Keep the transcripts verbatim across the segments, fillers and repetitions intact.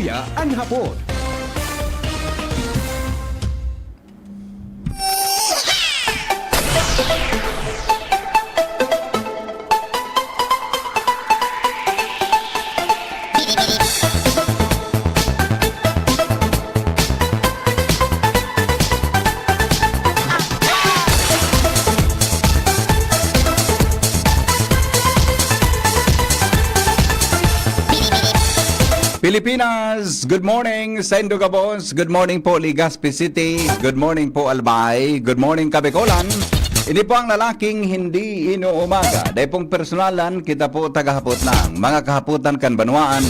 An hapot. Pilipinas, good morning. Saindo gabos, good morning po, Legazpi City. Good morning po, Albay. Good morning, Kabikolan. Ini po ang lalaking hindi inuumaga. Dai pong personalan, kita po tagahapot lang. Mga kahapotan kan banwaan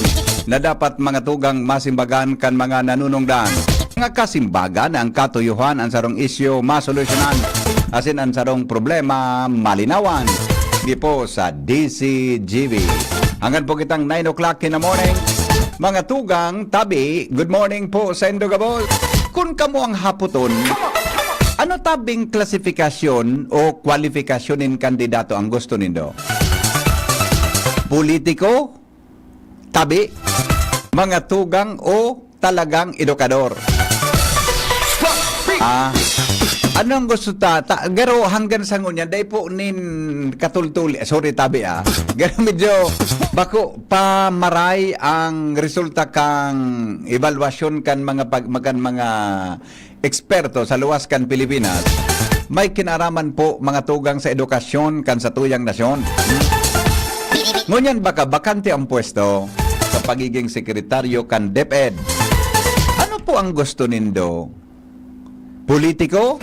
na dapat mga tugang masimbagan kan mga nanunungdan. Mga kasimbagan ang katuyohan, ang sarong isyu masolusyonan, asin ang sarong problema malinawan. Di po sa D C G B. Hanggang po kitang nine o'clock in the morning. Mga tugang, tabi, good morning po saindo gabos. Kun kamo ang hapoton, ano tabing klasifikasyon o kwalifikasyon nin kandidato ang gusto nindo? Politiko, tabi, mga tugang o talagang edukador? Ah, ano ang gusto ta, ta garo hanggang sa ngunyan, dai po nin katultuli, sorry, tabi, ah. Garo medyo bako pa maray ang resulta kan ebalwasyon kan mga pag-, kan mga eksperto sa luwas kan Pilipinas, may kinaraman po mga tugang sa edukasyon kan satuyang nasyon. Ngunyan baka bakante ang pwesto sa pagiging sekretaryo kan DepEd. Ano po ang gusto nindo? Politiko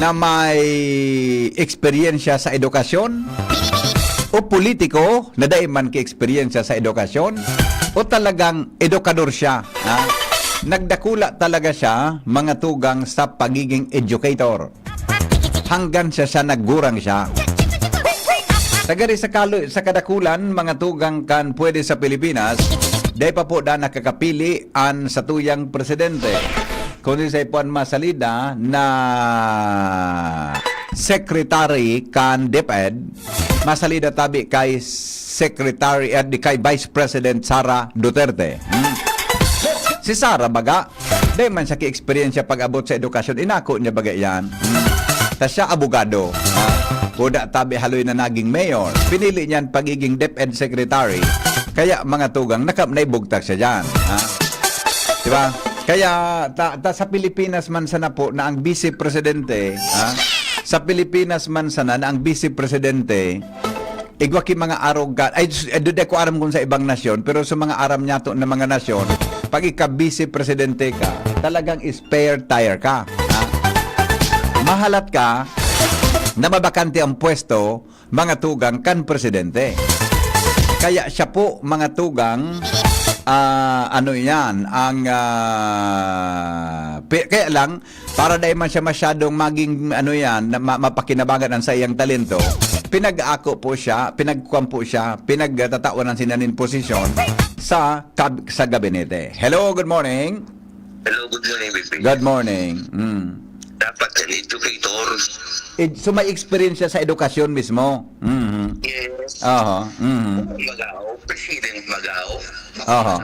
na may eksperyensya sa edukasyon? O politiko na dai man ki-eksperyensya sa edukasyon? O talagang edukador siya? Ha? Nagdakula talaga siya, mga tugang, sa pagiging educator. Hanggang sa siya naggurang siya. Sa gari sa kalo-, sa kadakulan, mga tugang kan pwede sa Pilipinas, dai pa po da nakakapili an satuyang presidente. Kundi sa ipuan masalida na secretary kan DepEd, masalida tabi kay Secretary, eh, di kay Vice President Sara Duterte. Hmm. Si Sara baga, dai man siya ki-eksperyensya pag-abot sa edukasyon. Inako niya baga iyan. Hmm. Ta siya abogado. Ha? Kuda tabi haloy na naging mayor. Pinili niyan pagiging DepEd secretary. Kaya mga tugang, naka-, naibugtak siya diyan. Ha? Di ba? Kaya ta, ta sa Pilipinas man sana po na ang vice presidente, ha? Sa Pilipinas man sana na ang vice presidente, igwa ki mga arogan-, ay, s-, eh, di ko aram kung sa ibang nasyon, pero sa mga aram niyato na mga nasyon, pag ika-vice presidente ka, talagang spare tire ka, ha? Mahalat ka na mabakante ang pwesto, mga tugang, kan presidente. Kaya siya po, mga tugang, ah, ano yan, ang, ah, pi-, kaya lang, para dai man siya masyadong maging, ano yan, na ma-, mapakinabangan ang saiyang talento, pinag-ako po siya, pinagkuhan po siya, pinagtatawan ng sinaning posisyon sa kab-, sa gabinete. Hello, good morning. Hello, good morning, B P. Good morning. Mm. Dapat yan, educator. Ed-, so, may experience siya sa edukasyon mismo? Mhm. Yes. Aha. Mhm. Magao, President Magao. Aha.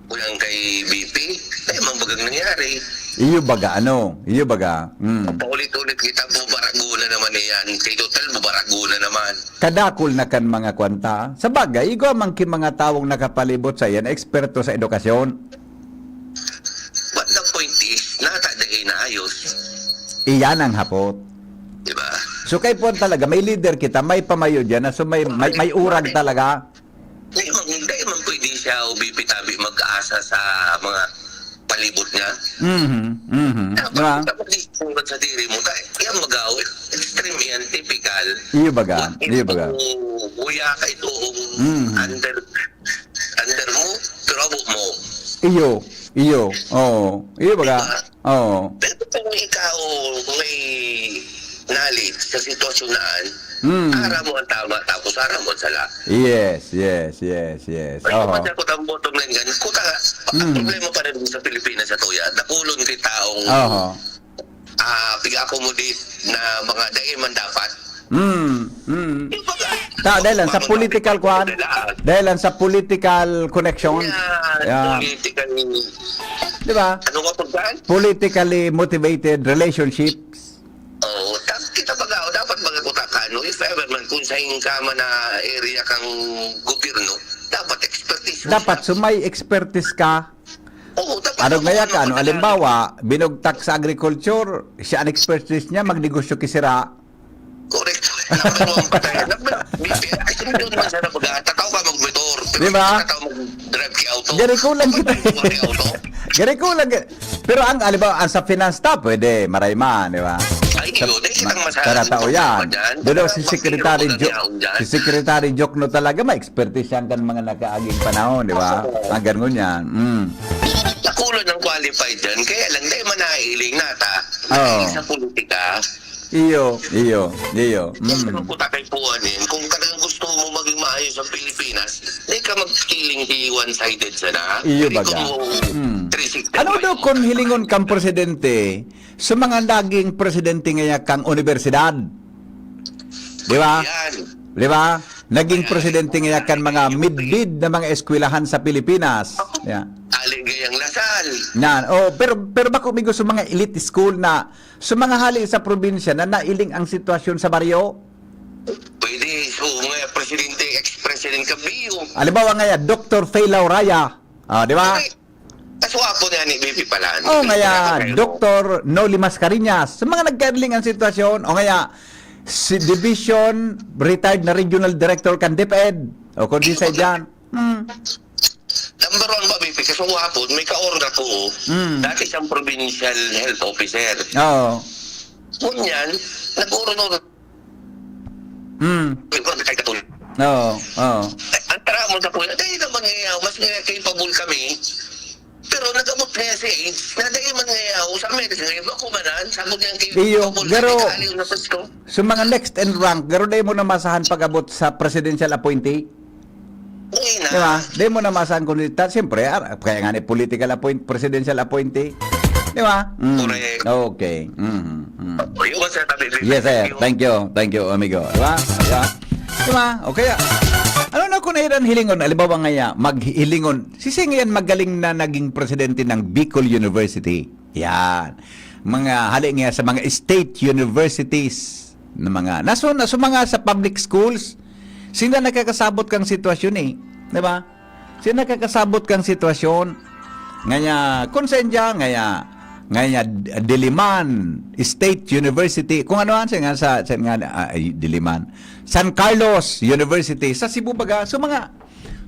Kulang kay B P, eh, man bagang nangyari. Iyo baga, ano? Iyo baga? Mm. Paulit-ulit kita, bubarago na naman yan. Kay total, bubarago na naman. Kadakul na kan mga kwanta. Sa bagay, igwa man ki mga tawong nakapalibot sa iyan, eksperto sa edukasyon. But the point is, nata dai naayos. Iyan ang hapot. Di ba? So, kay puwan talaga, may leader kita, may pamayo diyan, na so may, may, may urag talaga. Dai man, dai man pwede siya o B P tabi mag-asa sa mga palibot niya. Mhm, mhm. Dapat, diba? Dapat di sumunod sa diri mo, ta-, yan magaw, extreme yan, typical. Iyo baga, iyo baga. Uya ka ito, Mhm. under, under mo, turabo mo. Iyo, iyo, oo. Iyo baga, Diba? Oo. Pero kung ikaw may knowledge sa sitwasyon na yan, Mm. aram mo ang tama, tapos aram mo ang sala. Yes, yes, yes, yes. Pero Oho. Kung masakot ang bottom line yan, kuta, ang Mm. problema pa rin sa Pilipinas sa tuya, dakulon kay taong, Oho. ah, pig-accommodate na mga dai man dapat. Mm, mm. Yung baga, Ta, dahil lang sa political kwan, dahil lang sa political connection. Yeah, political. Di ba? Ano nga po dyan? Politically motivated relationships. Oo, ta-, kita baga, dapat baga kuta ka, no? If ever man, kung sa inka man na area kang gobyerno, dapat expertise mo Dapat siya. Sumay expertise ka. Oo, dapat Ano ako nga yan ang ka? Ano, magdala. Alimbawa, binugtak sa agriculture, siya ang expertise niya, magnegosyo kisira. Correct. Number one pa tayo. Number, B P, ay, hindi naman sana baga, tataw ka magmotor. Pero Di ba? Tataw mag-drive kay auto. Gari ko lang kita. Mag-drive kay auto. Gari ko lang kita. Pero ang, alimbawa, ang sa finance ta, pwede, maray man, di ba? Ay, Sa- yun, eh, kitang ma-, masabi sa tao ko yan. Dyan. Doon si Secretary Makikita ko Jo-, na yan dyan. Si Secretary Jokno talaga, may expertise yan kan mga nakaaging panahon, di ba? Oo. Ang ganun yan. Mm. Nakulo ng qualified dyan, kaya lang, dahil man nahihiling na ta, Oo. Sa politika. Iyo, iyo, iyo. Mm. Kung kuta kay puwan eh, kung talagang gusto mo maging maayos ang Pilipinas, di ka mag-feeling di one-sided sana. Iyo Hindi baga. Kung Mm. three sixty Ano daw kung hilingon kang presidente, sa mga naging presidente ngaya kang universidad? Di ba? Yan. Di ba? Naging presidente ngaya kan mga midbid na mga eskwelahan sa Pilipinas. Yeah. Aling gayang Lasal. Yan. Oh, pero, pero bako may gusto mga elite school na sa mga hali sa probinsya na nailing ang sitwasyon sa baryo? Pwede. So, mga presidente, ex-president Cabio. Halimbawa ngaya, Doktor Faye Lauraya. Ah, di ba? Okay. Kaswapo niya ni B P pala. Oh, ngaya, Doktor Noli Mascarenhas. Sa mga nagkailing ang sitwasyon, o ngaya, si Division, retired na Regional Director kan DepEd. O kung di Iyo, sa dyan. Hmm. Number one ba, B P? Kasi kahapon, may kaorda ko, Mm. dati siyang provincial health officer. Oo. Ngunyan, nag-urong-urong. Mm. May urong na kahit katulad. Oo, oo. Eh, ang tara mo sa kuya, dahil naman ngayon, mas nga capable kami. Pero nag-abot ngayon sa AIDS, na dahil man ngayon, sa medicine ngayon, bako man, sabog yan kay Iyo, couple, garo, kay kaaliw na Pasko. Sa mga next in rank, garo dahil mo na masahan pag-abot sa presidential appointee? Di ba? Di mo na masahan kung ta-, siyempre, ar-, kaya nga ni political appoint-, presidential appointee. Di ba? Mm. Correct. Okay. Mm, mm. Yes, sir. Thank you. Thank you, amigo. Di ba? Di ba? Di ba? O kaya, ano na kung nairan hilingon? Halimbawa nga ya, maghilingon. Si Sing yan magaling na naging presidente ng Bicol University. Yan. Mga hali nga sa mga state universities na mga, naso, naso mga sa public schools, sila nakakasabot kang sitwasyon eh. Di ba? Sila nakakasabot kang sitwasyon. Ngaya, kung sa India, ngaya, ngaya, Diliman State University, kung ano ang sa, sa, sa nga, ah, ay, Diliman. San Carlos University, sa Cebu baga, so mga,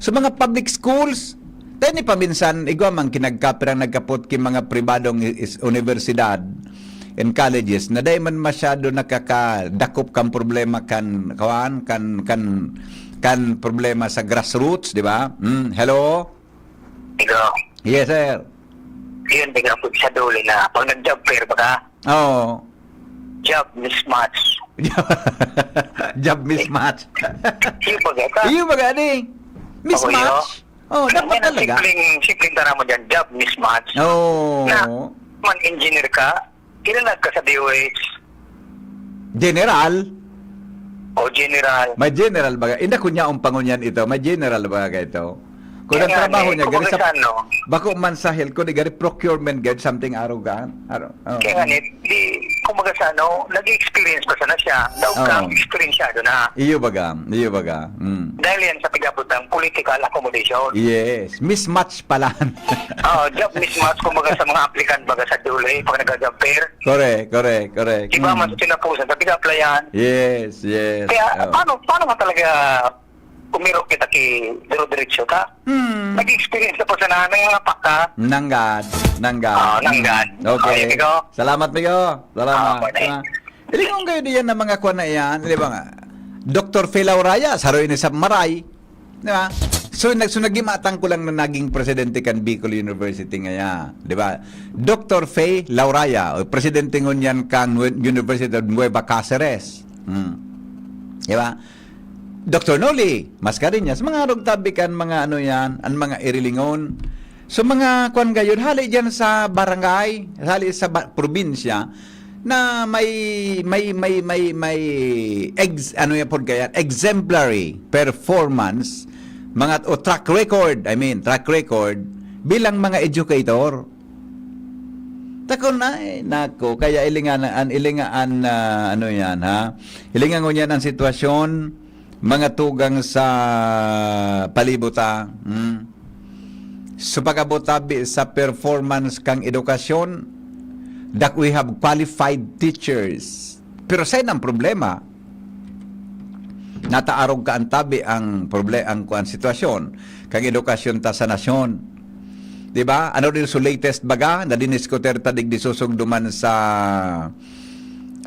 so mga public schools, tayo ni paminsan, igwa mang kinagkapirang nagkapot ki mga pribadong is, universidad and colleges na dai man masyado nakakadakop kan problema kan, kawan, kan, kan, kan problema sa grassroots, di ba? Mm, hello? Ikaw? Yes, sir. Yun, di nga po sa dulo na pag nag-job fair, baka Oo. job mismatch. Job mismatch. Iyo ba, gata? Iyo ba, gani? Mismatch? Oo, iyo. Oh, dapat talaga. Simpleng, simpleng tara mo dyan, job mismatch. Oo. Na, man engineer ka, kinanag ka sa D O H. General? O, general. May general ba? Hindi, kunya ang pangunyan ito. May general ba ito? Kung ang trabaho niya, gari sa, bako man sa health, kundi gari procurement, gari something arugan. Aro, oh. Kaya nga, di, kumbaga sa ano, nag-experience pa sana siya. Daw ka, experiensyado na. Iyo baga, iyo baga. Mm. Dahil yan sa pag-abot ng political accommodation. Yes, mismatch pala. Oo, job mismatch, kumbaga sa mga applicant, baga sa July, pag nag-job fair. Correct, correct, correct. Iba man sa tinapusan, sa pag-applyan. Yes, yes. Kaya, paano, paano nga talaga umirok kita ki dire-diretso ta? Hmm. Nag-experience na po sa nanay nga pa ka. Nanggad, nanggad. Oo, nanggad. Hmm. Okay. Okay, amigo. Salamat, amigo. Salamat. Ah, okay. Ilingon kayo diyan na mga kwan na yan, di ba nga? Doktor Phil Lauraya, saroy ni sa Maray. Di ba? So, nag-, so, nagimatang ko lang na naging presidente kan Bicol University ngaya. Di ba? Doktor Faye Lauraya, o presidente ngunyan kan Nue-, University of Nueva Caceres. Hmm. Di ba? Doktor Noli Mascarenhas, mga arog tabi kan mga ano yan, ang mga irilingon. So, mga kwan gayon, hali dyan sa barangay, hali sa ba-, probinsya, na may, may, may, may, may ex-, ano yan po kaya? Exemplary performance, mga, o track record, I mean, track record bilang mga educator. Takon na, eh, nako, kaya ilingan, an, ilingaan na, ano yan, ha? Ilingan ko niyan ang sitwasyon, mga tugang sa palibot, ah. Hmm. So, pag-abot tabi sa performance kang edukasyon, that we have qualified teachers. Pero sa ang problema, nataarog ka ang tabi ang proble-, ang kuan sitwasyon kang edukasyon ta sa nasyon. Di ba? Ano din so latest baga na diniskutir ta digdi susog duman sa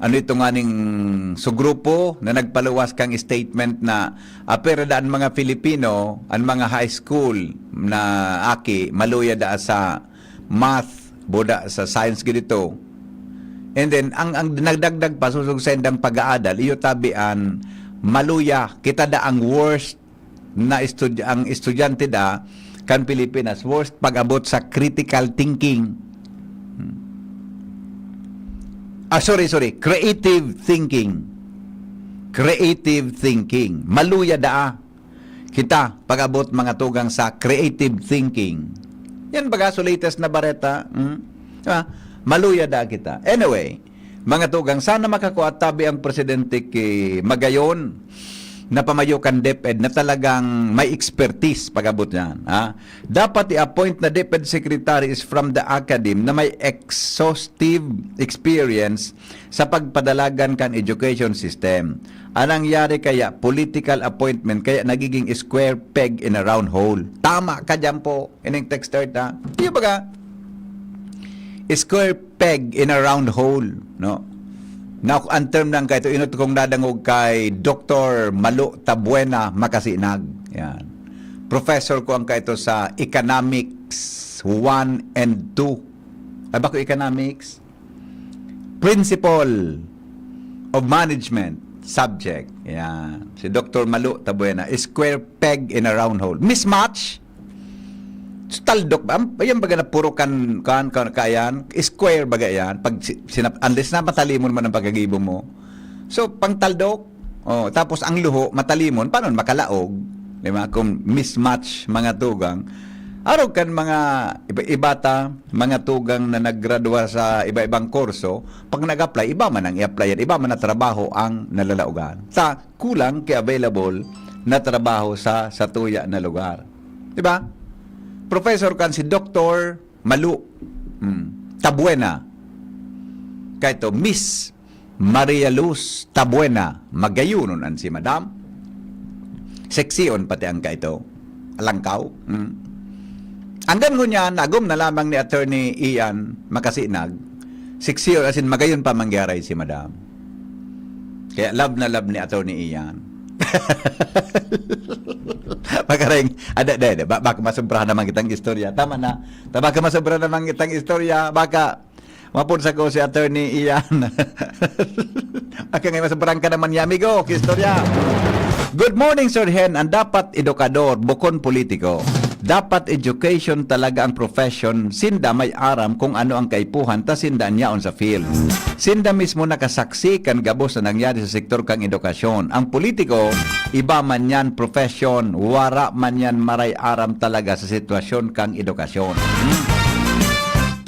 ano ito nga ning so grupo na nagpaluwas kang statement na apera da ang mga Filipino, ang mga high school na aki, maluya da sa math, buda sa science gid ito. And then, ang, ang nagdagdag pa, susog sa indang pag-aadal, iyo tabi an maluya, kita da ang worst na estud-, ang estudyante da kan Pilipinas, worst pag-abot sa critical thinking. Hmm. Ah, sorry, sorry, creative thinking. Creative thinking. Maluya daa kita pag-abot mga tugang sa creative thinking. Yan baga so latest na bareta. Hmm? Ah, maluya daa kita. Anyway, mga tugang, sana makakua tabi ang presidente ki Magayon na pamayo kan DepEd na talagang may expertise pag-abot niyan, ha? Dapat i-appoint na DepEd secretary is from the academe na may exhaustive experience sa pagpadalagan kan education system. Ang nangyari kaya, political appointment, kaya nagiging square peg in a round hole. Tama ka diyan po, ining texter ta. Di ba ka? Square peg in a round hole, no? Now, ang term nang kaito, inot kong nadangog kay Doktor Malo Tabuena Makasinag. Yan. Professor ko ang kaito sa Economics one and two. Ay, bako Economics? Principle of Management subject. Yan. Si Doktor Malo Tabuena, square peg in a round hole. Mismatch? Taldok ba? Am-, yan baga na puro kan, kan, kan, kayan, square baga yan. Pag si-, sinap-, unless na matalimon man ang pagkagibo mo. So, pang taldok, oh, tapos ang luho, matalimon, paano makalaog? Di ba? Kung mismatch, mga tugang. Arog kan mga iba, iba ta, mga tugang na naggradwa sa iba-ibang kurso, pag nag-apply, iba man ang i-applyan, iba man na trabaho ang nalalaogan. Sa kulang kay available na trabaho sa, sa tuya na lugar. Di ba? Professor kan si Doktor Malu. Hmm. Tabuena. Kaito, Miss Maria Luz Tabuena. Magayonon an si Madam. Seksyon pati ang kaito. Alangkaw. Hmm. Anggan ngunyan, nagom na lamang ni Attorney Ian Makasinag. Seksyon, as in, magayon pa mangyaray si Madam. Kaya love na love ni Attorney Ian. Pagkaring, ada, ada, ada. Ba-, baka masobrahan naman kitang istorya. Tama na. Ta-, baka masobrahan naman kitang istorya. Baka mapun sa ko si Attorney Ian. Baka ngayon masobrahan ka naman niya, amigo. Istorya. Good morning, Sir Hen. Ang dapat edukador, bukon politiko. Dapat education talaga ang profession. Sinda may aram kung ano ang kaipuhan, ta sinda an yaon sa field. Sinda mismo nakasaksi kan gabos na nangyari sa sektor kang edukasyon. Ang politiko, iba man yan profession, wara man yan maray aram talaga sa sitwasyon kang edukasyon. Hmm?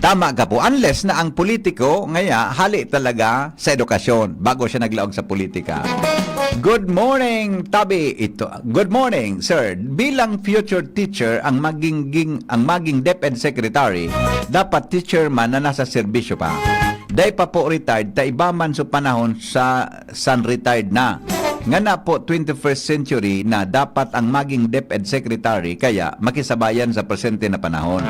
Tama ka po. Unless na ang politiko, ngaya, hali talaga sa edukasyon bago siya naglaog sa politika. Good morning, Tabi. Ito, good morning, sir. Bilang future teacher, ang maging, ging-, ang maging DepEd secretary, dapat teacher man na nasa serbisyo pa. Dai pa po retired, ta iba man so panahon sa san retired na. Ngana po, twenty-first century na, dapat ang maging DepEd secretary kaya makisabayan sa presente na panahon.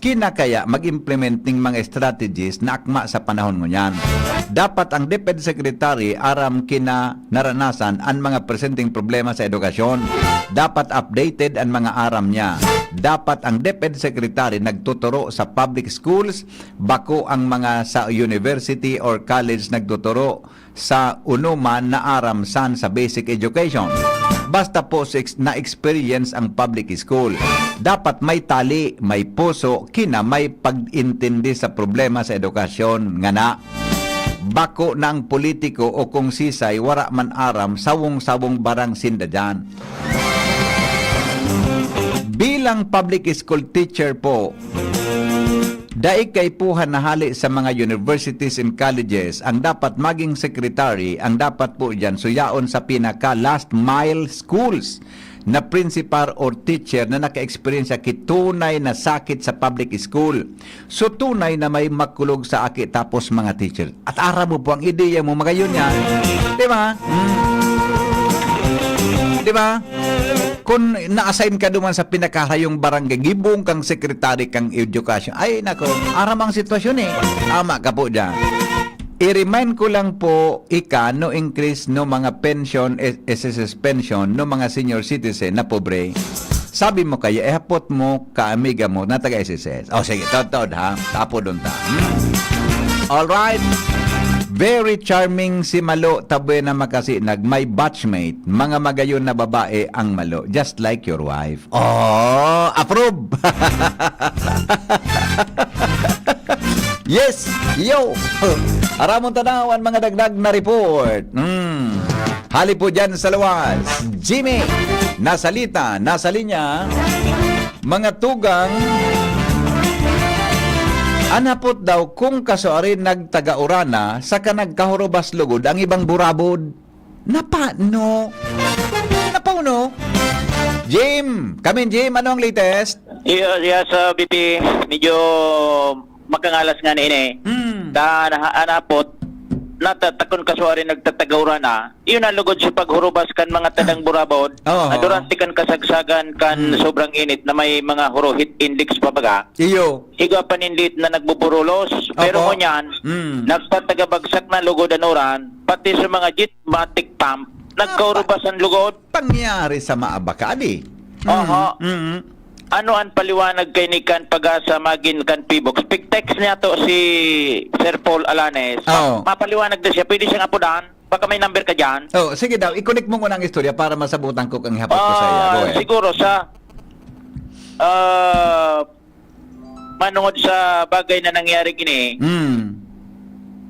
Kinakaya mag-implement ning mga strategies na akma sa panahon ngunyan. Dapat ang DepEd secretary aram kina naranasan an mga presenteng problema sa edukasyon. Dapat updated an mga aram niya. Dapat ang DepEd secretary nagtuturo sa public schools, bako ang mga sa university or college nagtuturo sa unuman na aram san sa basic education. Basta po sa ex-, na-experience ang public school. Dapat may tali, may puso, kina may pag-intindi sa problema sa edukasyon, ngana. Bako na ang politiko o kung sisay, wara man aram, sawong-sawong barang sinda diyan. Bilang public school teacher po, dai kaipuhan na hali sa mga universities and colleges ang dapat maging secretary, ang dapat po diyan suyaon sa pinaka last mile schools na principal or teacher na naka-experience ki tunay na sakit sa public school. So, tunay na may makulog sa aki tapos mga teacher. At aram mo po ang ideya mo, magayon yan. Di ba? Hmm. Di ba? Kung na-assign ka duman sa pinakarayong barangay, gibong kang secretary kang education. Ay, nako, aram ang sitwasyon eh. Tama ka po dyan. I-remind ko lang po, ika, no increase no mga pension, S S S pension, no mga senior citizen na pobre. Sabi mo kaya, ihapot mo ka amiga mo na taga S S S. O sige, totoo ha. Tapo doon ta. Hmm? Alright. Very charming si Malo, tabi na makasinag. My batchmate, mga magayon na babae ang Malo. Just like your wife. Oh, approve! Yes! Yo! Aramon tanaw ang mga dagdag na report. Hmm. Hali po dyan sa luwas. Jimmy, nasalita, nasa linya. Mga tugang, anapot daw kung kasuarin nagtaga-urana, saka nagkahurubas lugod ang ibang burabod. Napano? Napauno? Jim! Kamin, Jim, ano ang latest? Iya, iya sa B P, medyo makangalas nga ni ini. Hmm. Ta na anapot, natatakon kasuari nagtatagawra na. Iyon ang lugod sa paghurubas kan mga tadang burabod. Oo. Na durante kan kasagsagan kan Hmm. sobrang init na may mga huruhit index pa baga. Iyo. Igwa pa nin liit na nagbuburulos. Pero Opo. ngunyan, Hmm. nagtatagabagsak na lugod an uran, pati sa mga jetmatic pump, nagkaurubas ang lugod. Pangyari sa maabakadi. Oho. Mm. Ano an paliwanag kay ni kan Pag-asa magin kan Pibox? Pig-text niya to si Sir Paul Alanes. Oo. Mapaliwanag na siya. Pwede siyang apudan. Baka may number ka dyan. Oh, sige daw, i-connect mo muna ang istorya para masabutan ko kang ihapot ko sa iya. Go Ah, ahead. Siguro sa ah, manungod sa bagay na nangyari gini, Mm.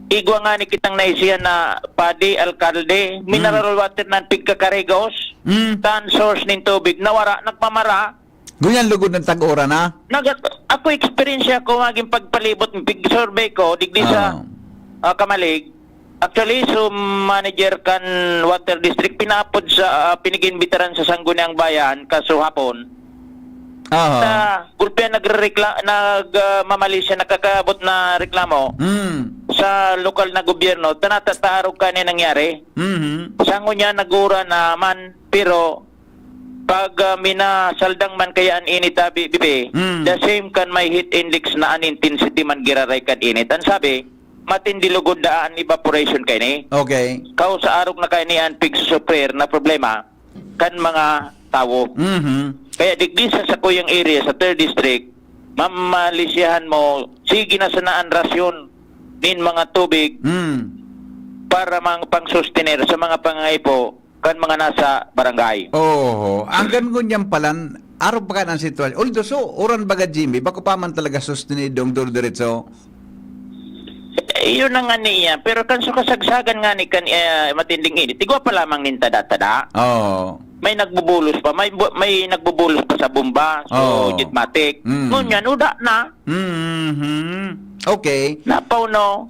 igwa nga ni kitang naisihan na padi, alkalde, mineral water nan pigkakarigos, Mm. tan source nin tubig, nawara, nagmamara. Ngunyan lugod ng tag-uran, ha? Nag, ako, experience ko, maging pagpalibot, pig-survey ko, digdi sa Oo. ah, Kamalig. Actually, so manager kan water district, pinapod sa, ah, pinigimbitaran sa Sangguniang Bayan, kaso hapon. Aha. Sa gulpihan nagrerekla-, nag, ah, mamali siya, nakakaabot na reklamo Mm. sa lokal na gobyerno, tanatatarog ka na nangyari. Mhm. Sango niya nagura na man, pero pag ah, minasaldang man kaya an init, abi, bibi, Mm. the same kan may heat index na an intensity man giraray kan init. An sabi, matindi lugod na an evaporation kaini. Okay. Kao sa arog na kaini an pigsusuprir na problema kan mga tawo. Mhm. Kaya digdi sa sakuyang area, sa third district, mamalisyahan mo, sige na sana an rasyon nin mga tubig Mm. para mang pang-sustenir sa mga pangangaipo kan mga nasa barangay. Oo. Hanggang ngunyan palan, arog pa kan ang sitwasyon. Although, so, uran baga, Jimmy, bako pa man talaga sustenido ang duro diretso. Eh, yun na nga niya. Pero kan sa kasagsagan nga ni kan eh, matinding init, igwa pa lamang nin tada-tada. Oo. May nagbubulos pa, may bu- may nagbubulos pa sa bomba, so Oo. jetmatic. Mm. Ngunyan, uda na. Mhm. Okay. Napauno.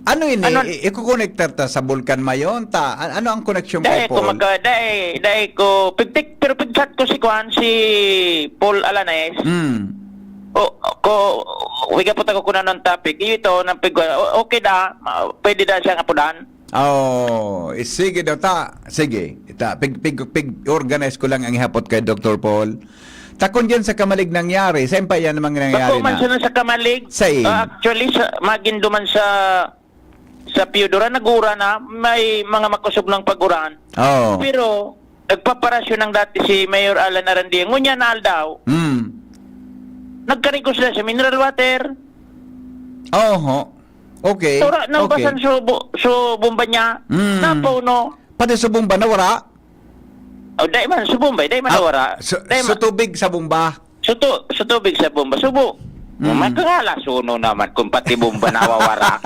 Ano ini? Ano? I- ikukonektar ta sa Bulkan Mayon? Ta, an- ano ang koneksyon kay Dai ko Paul? Maka, dai, dai ko, pigtik, pero pigchat ko si Kwan, si Paul Alanes. Hmm. O, ko, wiga po tayo kung anong topic. Iyo ito, nang pig, o- okay da, ma- pwede da siyang apudan. Oh, eh, sige daw ta. Sige. Ta, pig, pig, pig-organize ko lang ang ihapot kay Doktor Paul. Takon dyan sa Kamalig nangyari. Saan pa yan namang nangyari Bako man na? Siya sa Kamalig. Sa in? Ah, actually, sa, magin duman sa sa Piodora, nagura na, may mga makosog ng paguran. Oh. Pero, nagpaparasyon ng dati si Mayor Alan Arandia. Ngunyan na aldaw, Hmm. nagkarigos na sa mineral water. Oho. Okay. Tura, nang Okay. basan so, bu- so bomba niya. Mm. Napauno. Pati sa bomba na wala? O, dai man, sa bomba, dai man Ah, wala. Sa, Dai sa man. Tubig sa bomba? Sa, tu- sa tubig sa bomba. Subo. Mm. May kangalasono naman kung pati bomba nawawara.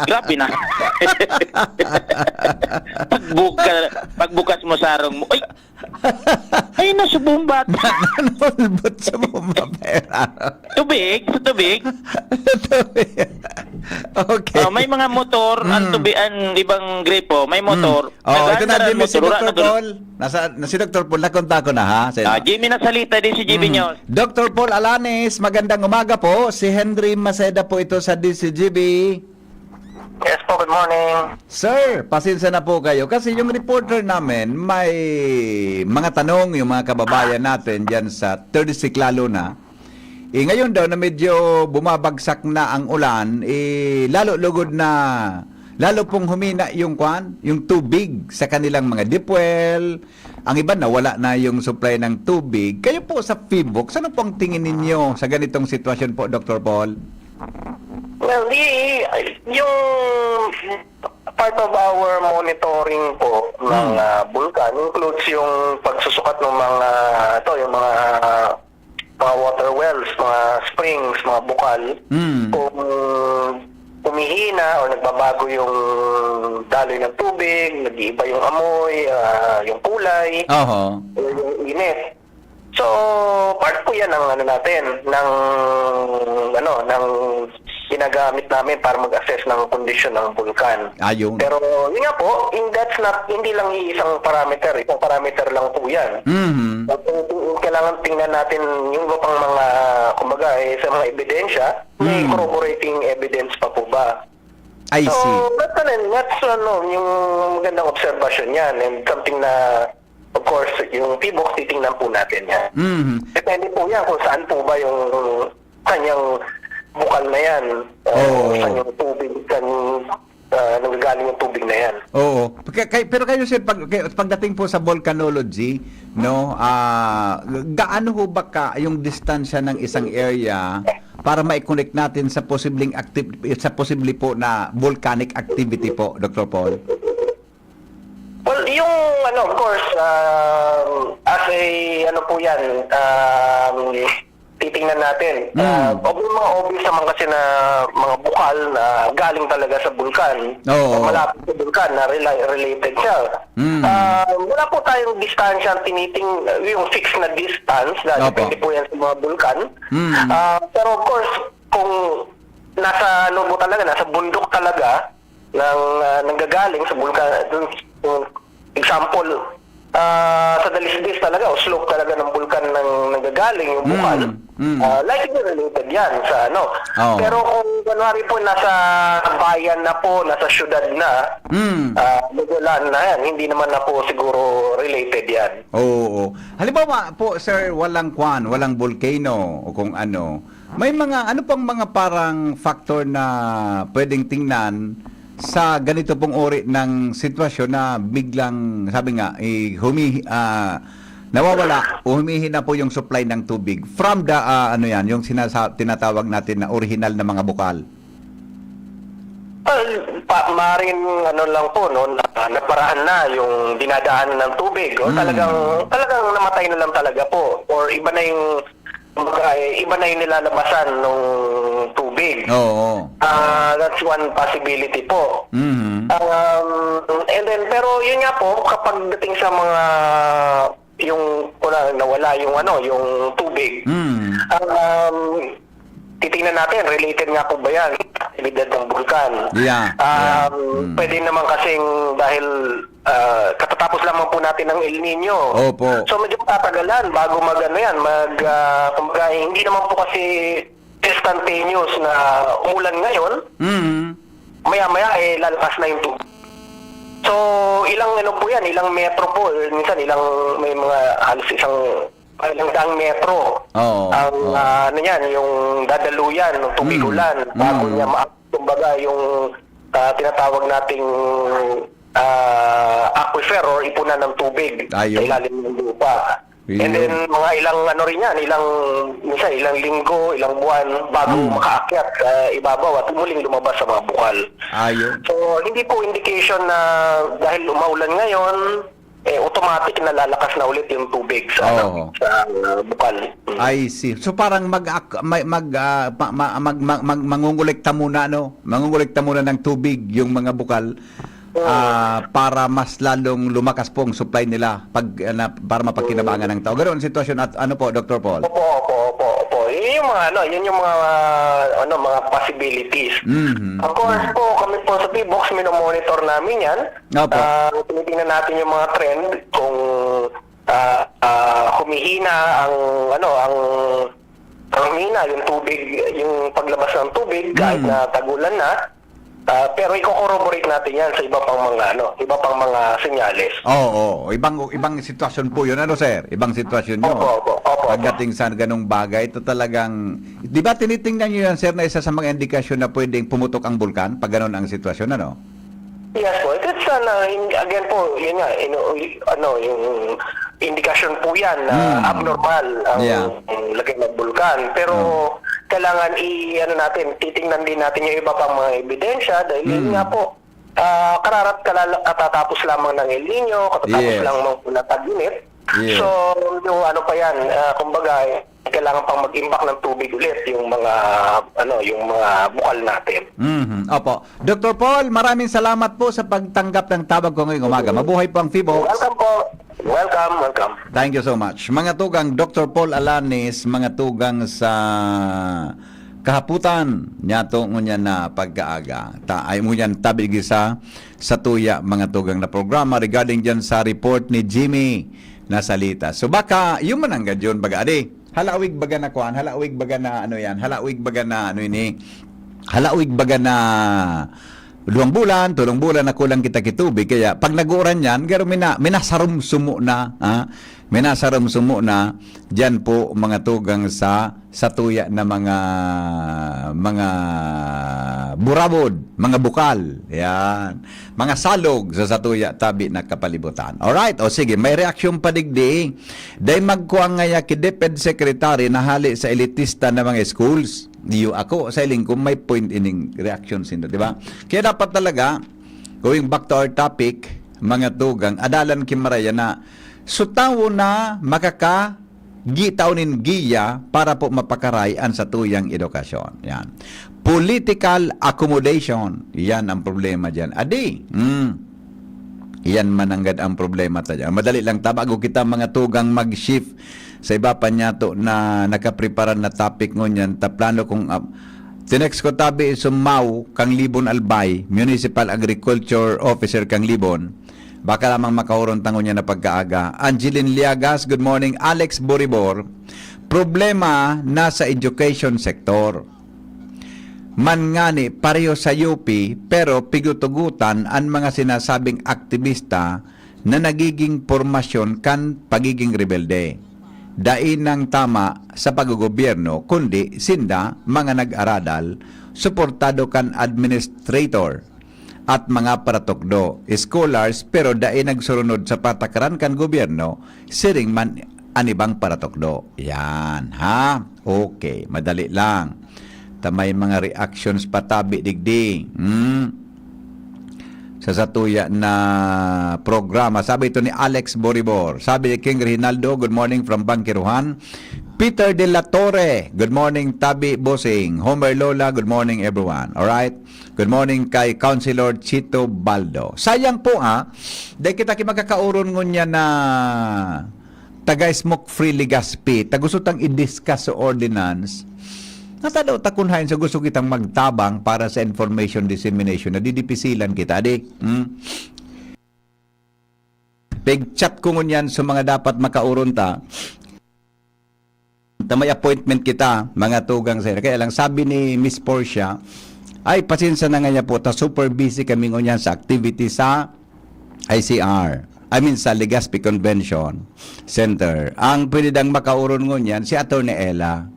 Grabe na. Pagbuka-, pagbukas mo sarong mo, "Ay! Ay, nasa bomba." Nanulbot sa bomba, pera. Tubig, sa tubig. Tubig. Okay. Oh, may mga motor, ang Mm. tubi-, ang ibang gripo, may Mm. motor. Oh, ito na, Nag-aandar ang Jimmy, si motor, wala Doktor na dul- Paul. Nasa, na si Doktor Paul, nakontak ko na, ha? Sa Ah, Jimmy Nasalita, D C G B Mm. News. Doktor Paul Alanis, magandang umaga po. Si Henry Maceda po ito sa D C G B. Yes po, good morning. Sir, pasensya na po kayo kasi yung reporter namin, may mga tanong yung mga kababayan natin diyan sa thirty-six lalo na. Eh, ngayon daw na medyo bumabagsak na ang ulan, eh, lalo lugod na, lalo pong humina yung kwan, yung tubig sa kanilang mga deep well. Ang iba nawala na yung supply ng tubig. Kayo po sa PHIVOLCS, ano po ang tingin ninyo sa ganitong sitwasyon po, Doktor Paul? Well, di, yung part of our monitoring po ng, Hmm. ah, bulkan includes yung pagsusukat ng mga, ito, yung mga, mga water wells, mga springs, mga bukal. Hmm. Kung humihina o nagbabago yung daloy ng tubig, nag-iiba yung amoy, ah, yung kulay, Oho. o yung init. So, part po yan ng ano natin, ng ano, ng ginagamit namin para mag-assess ng kondisyon ng bulkan. Ayun. Pero yun nga po, in, that's not, hindi lang iisang parameter, isang parameter lang po yan. Mhm. So, kung, kung kailangan tingnan natin yung iba pang mga, kumbaga, eh, sa mga ebidensya, may Hmm. corroborating evidence pa po ba? I So, see. that's an, that's, ano, yung magandang obserbasyon yan and something na, of course, yung PHIVOLCS, titingnan po natin yan. Mhm. Depende po yan kung saan po ba yung, saan yung bukal na yan, o Oo. saan yung tubig, saan, ah, nanggagaling yung tubig na yan. Oo. Kay-, kay-, pero kayo, sir, pag-, kay-, pagdating po sa volcanology, no, ah, gaano ho ba ka yung distansya ng isang area para ma-connect natin sa posibleng active, sa posible po na volcanic activity po, Doktor Paul? Well, yung ano, of course, um, as a, ano po yan, um, titingnan natin. Hmm. Ah, ob-, may mga obvious naman kasi na mga bukal na galing talaga sa bulkan. Oo. O malapit sa bulkan na rela-, related siya. Hmm. Ah, wala po tayong distansya ang tiniting-, yung fixed na distance, na Opo. depende po yan sa mga bulkan. Hmm. Ah, pero of course, kung nasa ano mo talaga, nasa bundok talaga, ng, ah, nanggagaling sa bulkan, dun, kung example, ah, sa dalisdis talaga o slope talaga ng bulkan ng nanggagaling yung bukal, Mm, mm. ah, likely related yan sa ano. Oo. Pero kung kunwari po nasa bayan na po, nasa syudad na, Mm. ah, magulan na yan, hindi naman na po siguro related yan. Oo, oo. Halimbawa po, sir, walang kwan, walang volcano o kung ano, may mga, ano pang mga parang factor na pwedeng tingnan sa ganito pong uri ng sitwasyon na biglang, sabi nga, eh, humi-, ah, nawawala o humihina po yung supply ng tubig from the, ah, ano yan, yung sinasa-, tinatawag natin na orihinal na mga bukal? Ah, pa, maring ano lang po, no, na, naparahan na yung dinadaanan ng tubig, o Hmm. talagang, talagang namatay na lang talaga po, or iba na yung, kumbaga, eh, iba na yung nilalabasan nung tubig. Oo. Ah, that's one possibility po. Mhm. Um, and then, pero yun nga po, kapag dating sa mga, yung, kung na, nawala yung ano, yung tubig, Hmm. um, titingnan natin, related nga po ba yan sa aktibidad ng bulkan? Yeah, yeah. Um, Hmm. pwede naman kasing dahil, ah, katatapos lamang po natin ng El Nino. Opo. So, medyo matatagalan bago mag, ano yan, mag, ah, kumbaga, hindi naman po kasi instantaneous na umulan ngayon, Mm. maya-maya, eh, lalakas na yung tubig. So, ilang ano po yan, ilang metro po, eh, minsan ilang, may mga halos isang, ilang daang metro Oo, ang, oo. ah, ano yan, yung dadaluyan ng tubig Mm. ulan bago Mm. niya ma-, kumbaga, yung, ah, tinatawag nating, ah, aquifer or ipunan ng tubig sa Ayun. ilalim ng lupa. And Yun. then, mga ilang ano rin yan, ilang, minsan ilang linggo, ilang buwan bago Hmm. makaakyat sa ibabaw at muling lumabas sa mga bukal. Ayun. So, hindi po indication na dahil umaulan ngayon, eh, automatic na lalakas na ulit yung tubig sa, ano, Oo. sa, ah, bukal. Mm. I see. So, parang mag-, mag-, ah, pa-, ma-, mag-, mag-, mag-, mangungulekta muna, no? Mangungulekta muna ng tubig yung mga bukal, Oo. ah, para mas lalong lumakas po ang supply nila pag, ah, na, para mapakinabangan ng tao. Ganun ang sitwasyon at ano po, Doctor Paul? Opo, opo, opo, opo. Yun yung mga, ano, yun yung mga, ano, mga possibilities. Mhm. Of course Mhm. po, kami po sa P box, minomonitor namin yan. Opo. Ah, tinitingnan natin yung mga trend kung, ah, ah, humihina ang, ano, ang, ang humina, yung tubig, yung paglabas ng tubig, kahit Mm. na tag-ulan na. Ah, pero i-corroborate natin yan sa iba pang mga, ano, iba pang mga senyales. Oo, ibang, ibang sitwasyon po yun, ano, sir? Ibang sitwasyon yun. Opo, opo, opo, opo. Pagdating sa ganung bagay, ito talagang, di ba tinitingnan nyo yan, sir, na isa sa mga indikasyon na pwedeng pumutok ang bulkan pag ganun ang sitwasyon, ano? Yes po. It's, uh, na, in-, again po, yun nga, ino-, ano, yung indikasyon po yan na Hmm. abnormal ang Yeah. lagay ng bulkan. Pero Oh. kailangan i-, ano natin, titingnan din natin yung iba pang mga ebidensya dahil yun Hmm. nga po, ah, kararat-, kalala-, katatapos lamang ng El Niño, katatapos Yes. lang ng tag-init. Yes. So, yung ano pa yan, ah, kumbaga, kailangan pang mag-imbak ng tubig ulit yung mga, ano, yung mga bukal natin. Mhm. Opo. Doctor Paul, maraming salamat po sa pagtanggap ng tawag ko ngayong umaga. Mabuhay po ang Fibo. Welcome po. Welcome, welcome. Thank you so much. Mga tugang, Doctor Paul Alanis, mga tugang sa kahaputan, niyato ngunyan na pagkaaga. Ta-, ay ngunyan tabi gisa sa tuya, mga tugang na programa regarding dyan sa report ni Jimmy Nasalita. So baka, yun man ang gadyon, baga, adi, halawig baga na kuan, halawig baga na ano yan, halawig baga na ano ini, halawig baga na duwang bulan, tulong bulan na kulang kita kitubig. Kaya pag nag-uuran yan, garo mina-, minasarumsumo na, ha? Minasarumsumo na, dyan po mga tugang sa, sa tuya na mga, mga burabod, mga bukal, yan. Mga salog sa satuya tabi na kapalibutan. Alright, o sige, may reaksyon pa digdi. Dai magkuang ngaya ki DepEd Secretary na hali sa elitista na mga schools. Diyo ako, sa iling ko, may point ining reaction sinda, di ba? Kaya dapat talaga, going back to our topic, mga tugang, adalan ki maraya na, so tawo na makaka-, gitaw nin giya para po mapakaray an satuyang edukasyon. Yan. Political accommodation. Yan ang problema diyan. Adi, mm, yan mananggad ang problema ta diyan. Madali lang ta, bago kita mga tugang mag-shift sa iba pa niyato na nakaprepara na topic ngunyan, ta plano kong, ah, tinext ko tabi si Mau Kanglibon Albay, Municipal Agriculture Officer Kanglibon. Baka lamang makahuron ta ngunyan na pagkaaga. Angeline Liagas, good morning. Alex Boribor, problema na sa education sector. Man ngani, pareho sa U P, pero pigutugutan an mga sinasabing aktibista na nagiging pormasyon kan pagiging rebelde. Dai nang tama sa paggogobyerno, kundi sinda, mga nag-aradal, suportado kan administrator at mga paratukdo, scholars, pero dai nagsurunod sa patakaran kan gobyerno, siring man an ibang paratukdo. Yan, ha? Okay, madali lang. Ta may mga reactions pa tabi digdi. Hmm? Sa satuya na programa. Sabi ito ni Alex Boribor. Sabi ni King Reginaldo, "Good morning from Bangkiruhan." Peter de la Torre, "Good morning, Tabi Bossing." Homer Lola, "Good morning, everyone." Alright? Good morning kay Councilor Chito Baldo. Sayang po, ha, dahil kita ki magkakauron ngunyan na taga Smoke Free Legazpi, ta gusto tang i-discuss sa ordinance. Natado ta kun hain sa gusto kitang magtabang para sa information dissemination, nadidipisilan kita, di? Hmm? Pag-chat ko ngunyan sa mga dapat makauron ta, ta may appointment kita, mga tugang sir. Kaya lang, sabi ni Miss Portia, "Ay, pasensya na ngaya po, ta super busy kami ngunyan sa activity sa I C R. I mean, sa Legazpi Convention Center." Ang pwede dang makauron ngunyan, si Attorney Ella.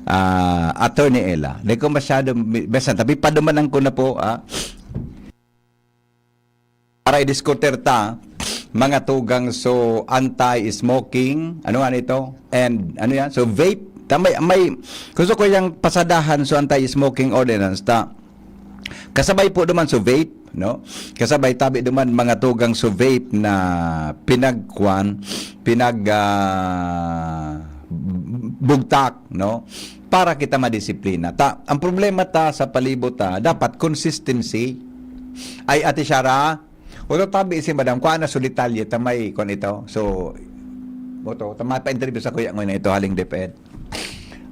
Ah, Attorney Ella. Di ko masyado, basta, tapi padumanan ko na po, ah. Para i-discuter ta, mga tugang, so anti-smoking, ano nga nito? And ano yan? So vape, ta may, may, gusto ko yang pasadahan, so anti-smoking ordinance ta. Kasabay po naman so vape, no? Kasabay tabi duman mga tugang so vape na pinagkuan, pinag, ah, bugtak, no? Para kita madisiplina. Ta, ang problema ta sa palibot ta, dapat consistency. Ay, Ate Shara, wala tabi si Madam, kuha na so detalye ta may kuan ito. So, boto, ta, mapa-interview sa kuya ngayon ito, haling DepEd.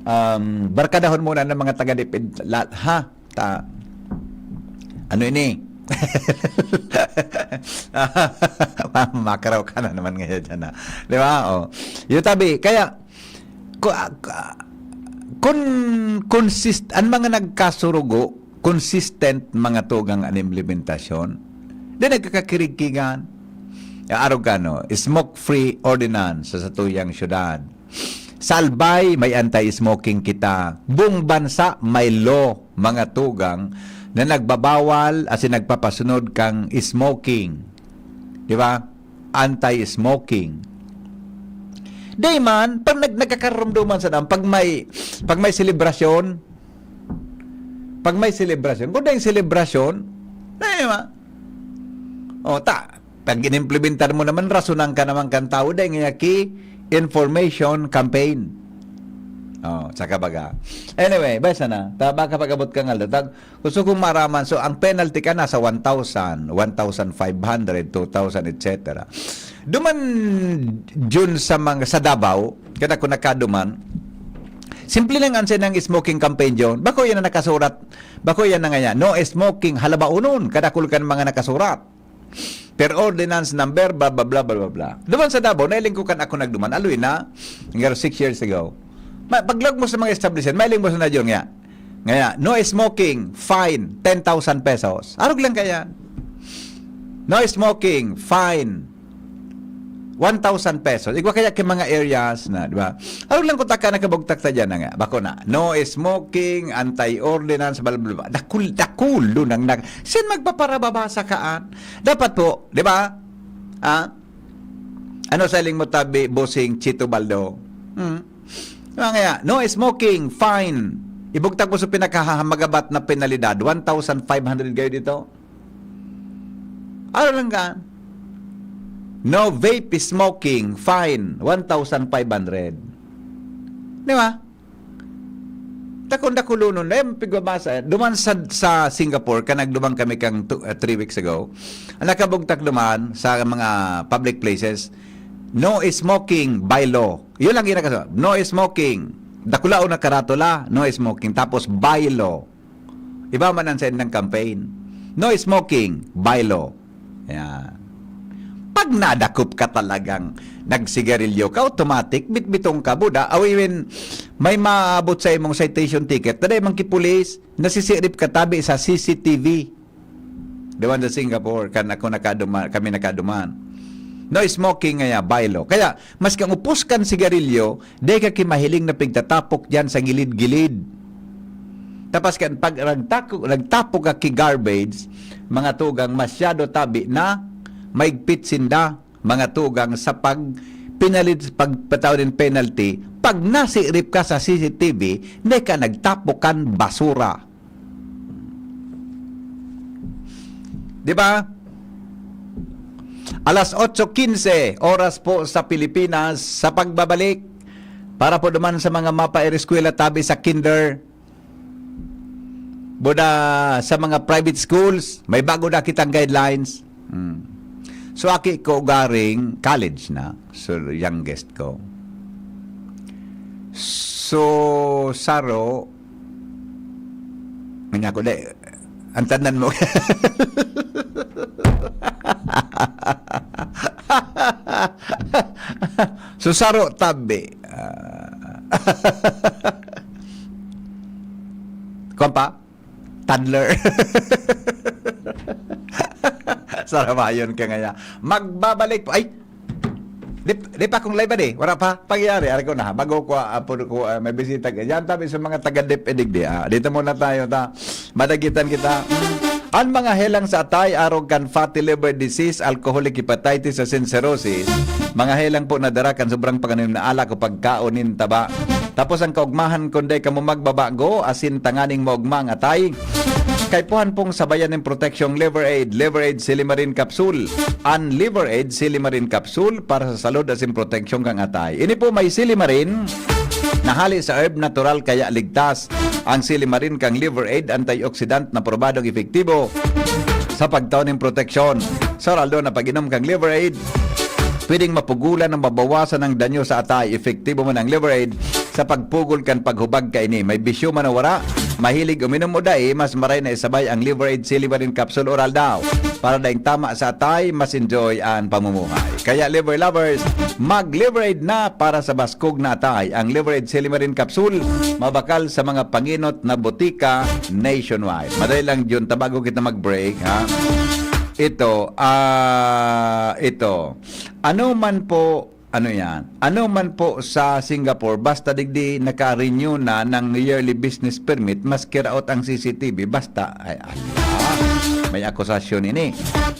Um, barkadahon muna ng mga taga DepEd, la-, ha? Ta, ano ini? Makaraw ka na naman ngayon dyan, ha? Di ba? Oh. Yung tabi, kaya, ku-, ah, ah, kun, consist, ang mga nagkasurugo, consistent mga tugang an implementasyon, di nagkakakirigkigan. Arog ka, no? Smoke-free ordinance sa satuyang syudad. Sa Albay, may anti-smoking kita. Buong bansa, may law, mga tugang, na nagbabawal asin nagpapasunod kang smoking. Di ba? Anti-smoking. Di man, pag nag-, nagkakarumduman sa dam, pag may, pag may selebrasyon, pag may selebrasyon, kung dahil selebrasyon, di ba? O, ta, pag inimplementar mo naman, rasonan ka naman kan tao, dahil nga ki information campaign. Oh, saka baga. Anyway, basta na. Ta, baka pag-abot ka nga, tag, gusto kong maraman. So, ang penalty ka nasa one thousand, one thousand five hundred, two thousand, et cetera. Duman, Jun, sa mga, sa Davao, kada ko nakaduman, simple lang ang sinang smoking campaign, Jun. Bako yan na nakasurat. Bako yan na nga yan. No smoking, halabaonon. Kadakul kan mga nakasurat. Per ordinance number, bla, bla, bla, bla, bla, bla. Duman sa Davao, nailing ko kan ako nagduman. Aloy na, nga six years ago. Ma-, paglog mo sa mga establishment, mailing mo sa nadyon nga. Ngaya, no smoking, fine, ten thousand pesos. Arog lang kaya. No smoking, fine, one thousand pesos. Igwa kaya kay mga areas na, di ba? Arog lang kung taka nakabugtak ta dyan na nga. Bako na, no smoking, anti-ordinance, bla, bla, bla. Dakul, dakulo nang nag-, sin magpaparababa sa kaan? Dapat po, di ba? Ah? Ano sa iling mo tabi, Bossing Chito Baldo? Hmm? Mga nga, no smoking, fine. Ibugtak mo sa pinakamagabat na penalidad, one thousand five hundred kayo dito. Ano lang ka? No vape smoking, fine, one thousand five hundred. Di ba? Takon dakulonon, dai man pigbabasa. Duman sa, sa Singapore, ka nagduman kami kang two, uh, three weeks ago, ang nakabugtak duman sa mga public places, no smoking by law. Yun lang ginagawa. No smoking. Dakulaon na karatula, no smoking. Tapos by law. Iba man ang sa ilang campaign. No smoking, by law. Yan. Pag nadakop ka talagang nagsigarilyo ka, automatic, bitbitong ka, buda. Aw, even may maabot sa imong citation ticket, taday man ki pulis, nasisirip ka tabi sa C C T V. The one sa Singapore, kan ako nakaduma-, kami nakaduman. No smoking ngaya, by law. Kaya, mas kang upos kan sigarilyo, di ka ki mahiling na pigtatapok dyan sa gilid-gilid. Tapos kan pag nagtako-, nagtapok ka ki garbage, mga tugang masyado tabi na maigpit sinda, mga tugang sa pag pinalit, pagpatawag nin penalty, pag nasirip ka sa C C T V, di ka nagtapok kan basura. Di ba? Alas otso quince, oras po sa Pilipinas, sa pagbabalik, para po naman sa mga mapaereskwela tabi sa kinder, buda sa mga private schools, may bago na kitang guidelines. Hmm. So, aki ko garing college na. So, youngest ko. So, saro, nga ko, di, ang tanan mo. So, saro, tabi. Ah. Kuwan pa? Toddler. Sarabayon ka ngaya. Magbabalik po. Ay! Di, di pa akong live, adi. Wala pa. Pangyayari, ari ko na. Bago ko, ah, po ko, ah, may bisita. Yan, tabi sa mga taga-DepEd digdi, ah. Dito muna tayo, ta. Madagitan kita. Ang mga helang sa atay, arog kan fatty liver disease, alcoholic hepatitis, asin cirrhosis, mga helang po na dara kan sobrang pag-anom na alak o pagkaon nin taba. Tapos ang kaugmahan, kung dai kamo magbabago, asin tanganing maugma ang atay, Kaipuhan pong sabayan nin proteksyong Liver Aid, Liver Aid Silimarin Capsule. An Liver Aid Silimarin Capsule para sa salud asin proteksyon kan atay. Ini po may silimarin na hali sa herb natural kaya ligtas. Ang silimarin kan Liver Aid, antioxidant na probadong epektibo sa pagtao nin proteksyon. Sa oral daw na pag-inom kan Liver Aid, pwedeng mapugulan o mabawasan ang danyo sa atay. Epektibo man ang Liver Aid sa pagpugol kan paghubag kaini. May bisyo man o wara, mahilig uminom o dai, mas maray na isabay ang Liver Aid Silimarin Capsule Oral daw. Para daing tama sa atay, mas enjoy ang pamumuhay. Kaya Liver Lovers, mag Liver Aid na para sa baskog na atay. Ang Liver Aid Silimarin Capsule, mabakal sa mga pangenot na botika nationwide. Madali lang yun, tabago kita mag-break, ha? Ito, ah, ito. Ano man po, ano yan? Ano man po sa Singapore, basta digdi naka-renew na ng yearly business permit, maski raot ang C C T V, basta, ay, ala, may akusasyon ini.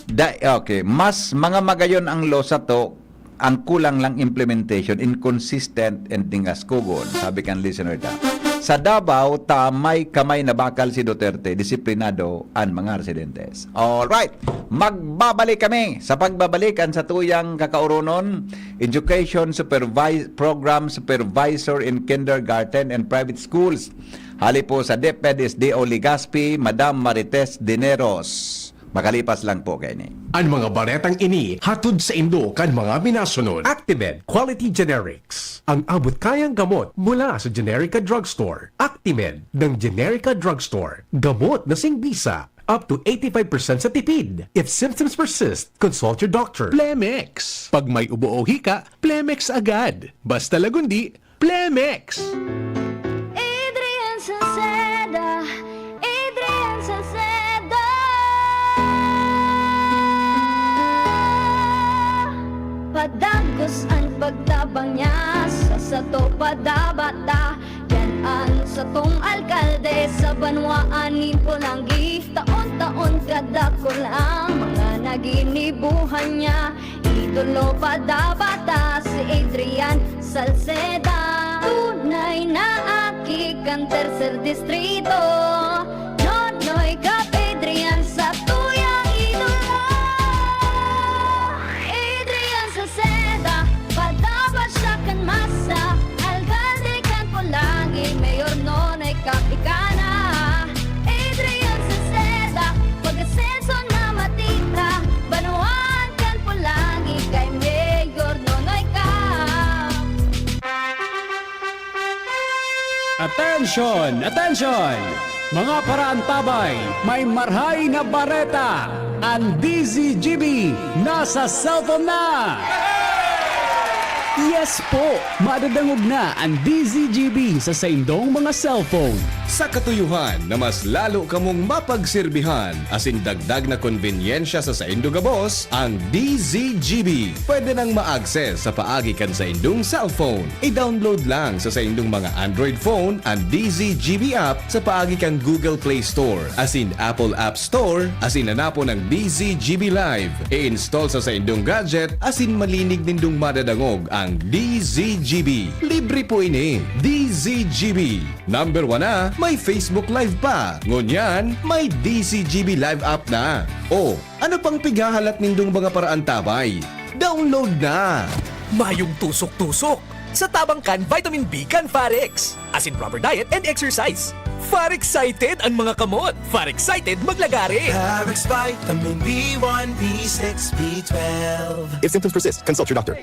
Da, okay, mas mga magayon ang law sato, ang kulang lang implementation, inconsistent and dingaskogon, sabi kan listener ta. Sa Davao, ta may kamay na bakal si Duterte, disiplinado an mga residentes. Alright, magbabalik kami. Sa pagbabalik, an satuyang kakaoronon, Education Supervi-, Program Supervisor in Kindergarten and Private Schools. Hali po sa DepEd S D O Legazpi, Madam Marites Dineros. Makalipas lang po kaini. An mga baretang ini hatod saindo kan mga minasunod. Actimed Quality Generics. Ang abot kayang gamot mula sa Generica Drugstore. Actimed ng Generica Drugstore. Gamot na singbisa. Up to eighty-five percent sa tipid. If symptoms persist, consult your doctor. Plemex. Pag may ubo o hika, Plemex agad. Basta lagundi, Plemex! Adrian Salceda, Adrian Salceda. Padagos an pagtabang niya, sa sato padabata. Yan an satong alkalde sa banwaan nin Polangi. Taon-taon kadakul ang mga naginibuhan niya. Idolo pa dapat si Adrian Salceda. Tunay na aki kan Tercer Distrito. Nonoy Cap Adrian sa tuyang idolo. Adrian Salceda, padapat siya kan masa. Alkalde kan Polangi, Mayor Nonoy Cap ika na. Adrian Salceda, pag-asenso na matita, banwaan kan Polangi kay Mayor Nonoy Cap. Atensyon! Atensyon! Mga paraantabay, may marhay na bareta! An D Z G B nasa cellphone na! Yes po! Madadangog na an D Z G B sa saindong mga cellphone. Sa katuyohan na mas lalo kamong mapagserbihan asin dagdag na konbenyensya sa saindo gabos, ang D Z G B pwede nang ma-access sa paagi kan saindong cellphone. I-download lang sa saindong mga Android phone an D Z G B app sa paagi kan Google Play Store asin Apple App Store asin hanapon ang D Z G B Live. I-install sa saindong gadget asin malinig nindong madadangog ang D Z G B. Libre po ini. D Z G B. Number one na, may Facebook Live pa. Ngunyan, may D Z G B Live app na. O, ano pang pighahalat nindong mga paraantabay? Download na! Mayong tusok-tusok sa tabang kan vitamin B kan Farex, asin proper diet and exercise. Far excited an mga kamot! Far excited maglagare! Farex Vitamin B one, B six, B twelve. If symptoms persist, consult your doctor.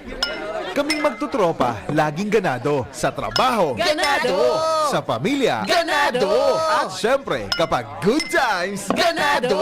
Kaming magtutropa, laging ganado. Sa trabaho. Ganado! Sa pamilya. Ganado! At syempre, kapag good times, ganado!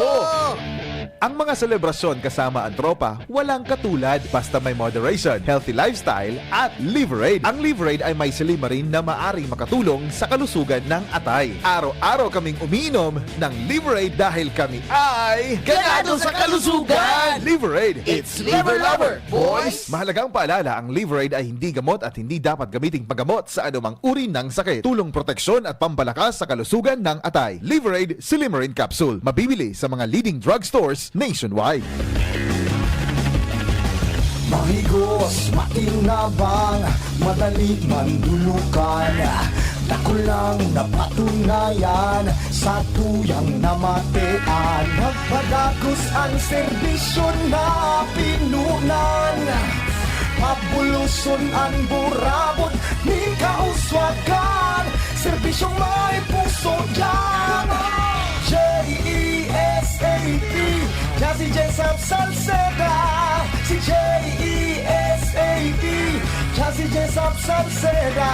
Ang mga selebrasyon kasama ang tropa, walang katulad basta may moderation, healthy lifestyle, at Liverade. Ang Liverade ay may silimarin na maaring makatulong sa kalusugan ng atay. Araw-araw kaming umiinom ng Liverade dahil kami ay ganado sa kalusugan! Liverade, it's Liver Lover, boys! Mahalagang paalala, ang Liverade ay hindi gamot at hindi dapat gamiting paggamot sa anumang uri ng sakit. Tulong proteksyon at pampalakas sa kalusugan ng atay. Liverade Silimarin Capsule. Mabibili sa mga leading drugstores nationwide. Mahigos, makinabang, madali mandulukan. Dakulang napatunayan sa tuyang namatean. Nagpadagos an serbisyo na pinunan. Pabuloson an burabod nin kauswagan. Serbisyong may puso diyan. J E S A P, diyan si Jessup Salceda. Si J E S A P, diyan si Jessup Salceda.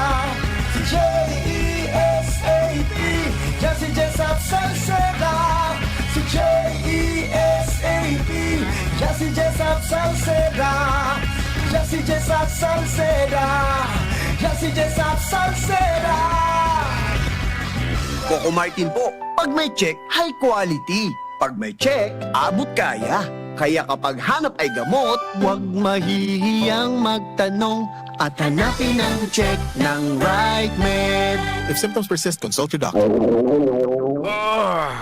Si J E S A P, diyan si Jessup Salceda. Si J E S A P, diyan si Jessup Salceda. Diyan si Jessup Salceda. Diyan si Jessup Salceda. Coco Martin po. Pag may check, high quality. Pag may check, abot kaya. Kaya kapag hanap ay gamot, huwag mahihiyang magtanong at hanapin ang check ng right med. If symptoms persist, consult your doctor.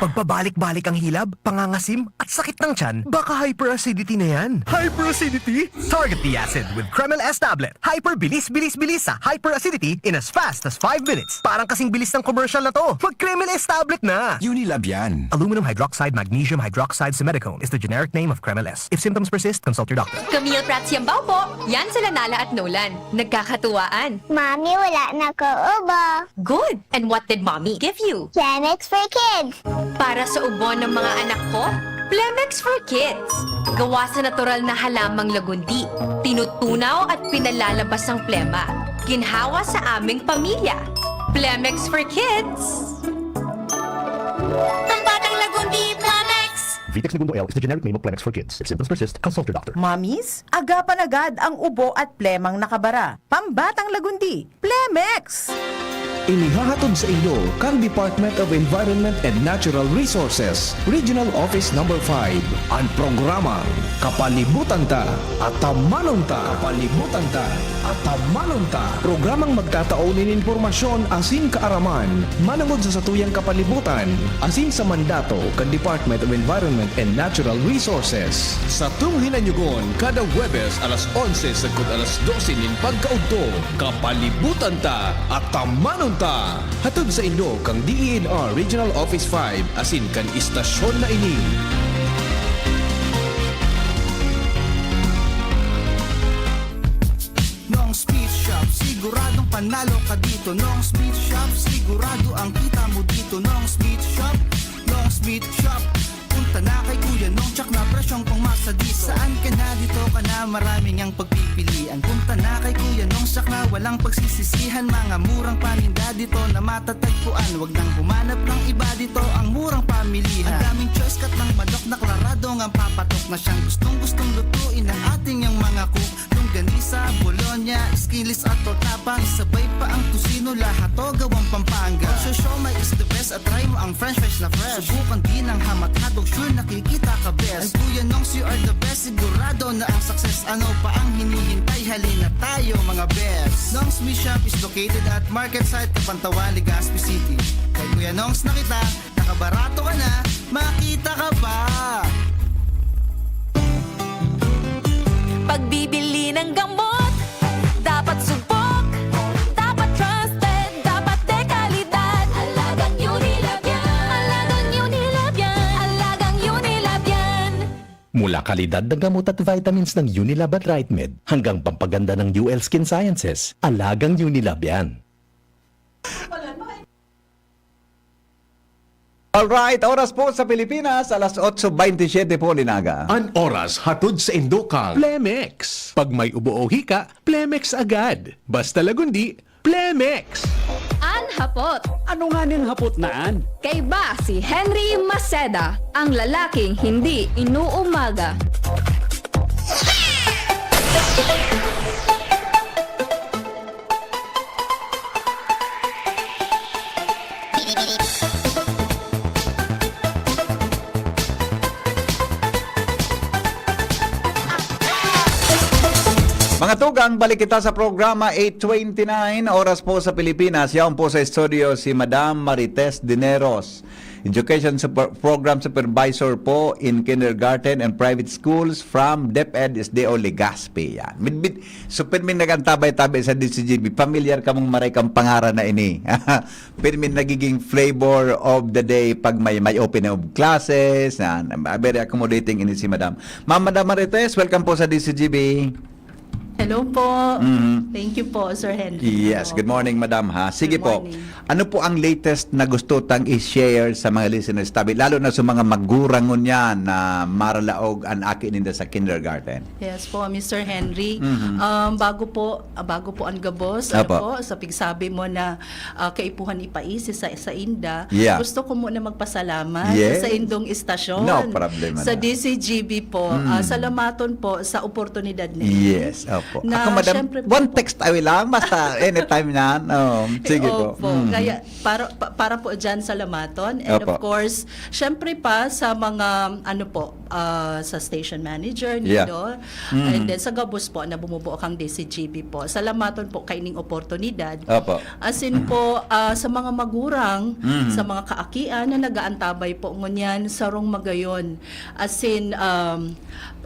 Pagpabalik-balik ang hilab, pangangasim, at sakit ng tiyan, baka hyperacidity na yan. Hyperacidity? Target the acid with Kremil S tablet. Hyper bilis, bilis, bilis sa hyperacidity in as fast as five minutes. Parang kasing bilis ng commercial na to. Mag Kremil S tablet na! Unilab yan. Aluminum hydroxide, magnesium hydroxide, simethicone is the generic name of Kremil S. If symptoms persist, consult your doctor. Camille Prats Yambao po. Yan sila Nala at Nolan. Nagkakatuwaan. Mami, wala na ko ubo. Good. And what did mommy give you? Kleenex for kids. Para sa ubo ng mga anak ko, Plemex for Kids. Gawa sa natural na halamang lagundi. Tinutunaw at pinalalabas ang plema. Ginhawa sa aming pamilya. Plemex for Kids. Pambatang lagundi, Plemex! Vitex Negundo L is the generic name of Plemex for Kids. If symptoms persist, consult your doctor. Mommies, agapan agad ang ubo at plemang nakabara. Pambatang lagundi, Plemex! Inihahatod sa inyo kan Department of Environment and Natural Resources, Regional Office Number five, an programang Kapalibutan Ta, Atamanon Ta. Kapalibutan Ta, Atamanon Ta. Programang magtatao nin impormasyon asin kaaraman manongod sa satuyang kapalibutan asin sa mandato kan Department of Environment and Natural Resources. Satong hinanyugon kada Huwebes alas onse sagkod alas dose nin pagkaudto. Kapalibutan Ta, Atamanon Ta! Hatod sa inyo kan D E N R Regional Office five asin kan istasyon na ini. Nong's Meat Shop, siguradong panalo ka dito. Nong's Meat Shop, sigurado ang kita mo dito. Nong's Meat Shop, Nong's Meat Shop. Punta na kay Kuya Nong, tsak na presyong pangmasa dito. Saan ka na, dito ka na, marami ngang pagpipilian. Punta na kay Kuya Nong, tsak na walang pagsisisihan. Mga murang paninda dito na matatagpuan. Wag nang humanap ng iba, dito ang murang pamilihan. Ang daming choice, cut ng manok na klarado ngang papatok na siyang gustong-gustong lutuin ng ating yang mga cook. Longganisa, bologna, skinless at torta pa. Isabay pa ang tocino, lahat to gawang Pampanga. Ang siomai is the best at try mo ang french fries na fresh. Subukan din ang ham at hotdog, sure nakikita ka best. And Kuya Nongs, you are the best, sigurado na ang success. Ano pa ang hinihintay? Halina tayo, mga best. Nongs Meat Shop is located at Market Site, Capantawan, Legazpi City. Kay Kuya Nongs na kita, nakabarato ka na, makita ka pa! Pagbibili ng gamot, dapat subok, dapat trusted, dapat dekalidad. Alagang Unilab yan. Alagang Unilab yan. Alagang Unilab yan. Mula kalidad ng gamot at vitamins ng Unilab at Rightmed hanggang pampaganda ng U L Skin Sciences, alagang Unilab yan. Alright, oras po sa Pilipinas, alas otso bentisiete po nin aga. An oras hatod sa indo kan Plemex. Pag may ubo o hika, Plemex agad. Basta lagundi, Plemex! An hapot. Ano nganing hapot na an? Kaiba si Henry Maceda, ang lalaking hindi inuumaga. Mga Tugang, balik kita sa programa, eight twenty-nine, oras po sa Pilipinas. Yaon po sa studio si Madam Marites Dineros, Education Super- Program Supervisor po in Kindergarten and Private Schools from DepEd S D O Legazpi. Yan. Midbid, so, pirming nag-antabay-tabay sa D C G B. Pamilyar kamong maray kang pangaran na ini. Pirming nagiging flavor of the day pag may, may open of classes. Yan. Very accommodating ini si Madam. Ma'am, Madam Marites, welcome po sa D C G B. Hello po. Mhm. Thank you po, Sir Henry. Yes, Hello good po. morning, Madam, ha. Sige Good po. morning. Ano po ang latest na gusto tang i-share sa mga listeners tabi, lalo na sa mga magurang ngunyan na maralaog an aki ninda sa kindergarten? Yes po, Mister Henry. Mhm. Um, bago po, ah, bago po ang gabos, ano Apo. po, sa pigsabi mo na, ah, kaipuhan ipaisi sa, sa inda, Yeah. gusto ko muna magpasalamat Yes. sa indong istasyon. No problem, Sa madam. D C G B po, Mm. ah, salamaton po sa oportunidad na ini Yes, opo. na Ako, madam, syempre po one po text away lang, basta anytime yan. Oh, sige po. Opo. Mm. Kaya para, pa- para po dyan, salamaton. And Opo. of course, syempre pa sa mga, ano po, ah, sa station manager, Yeah. Nido, Mm. and then sa gabos po na bumubuo kang D C G B po. Salamaton po kaining oportunidad. Opo. As in po, ah, sa mga magurang, Mm. sa mga kaakian na nag-aantabay po ngunyan, sarong magayon. As in, um,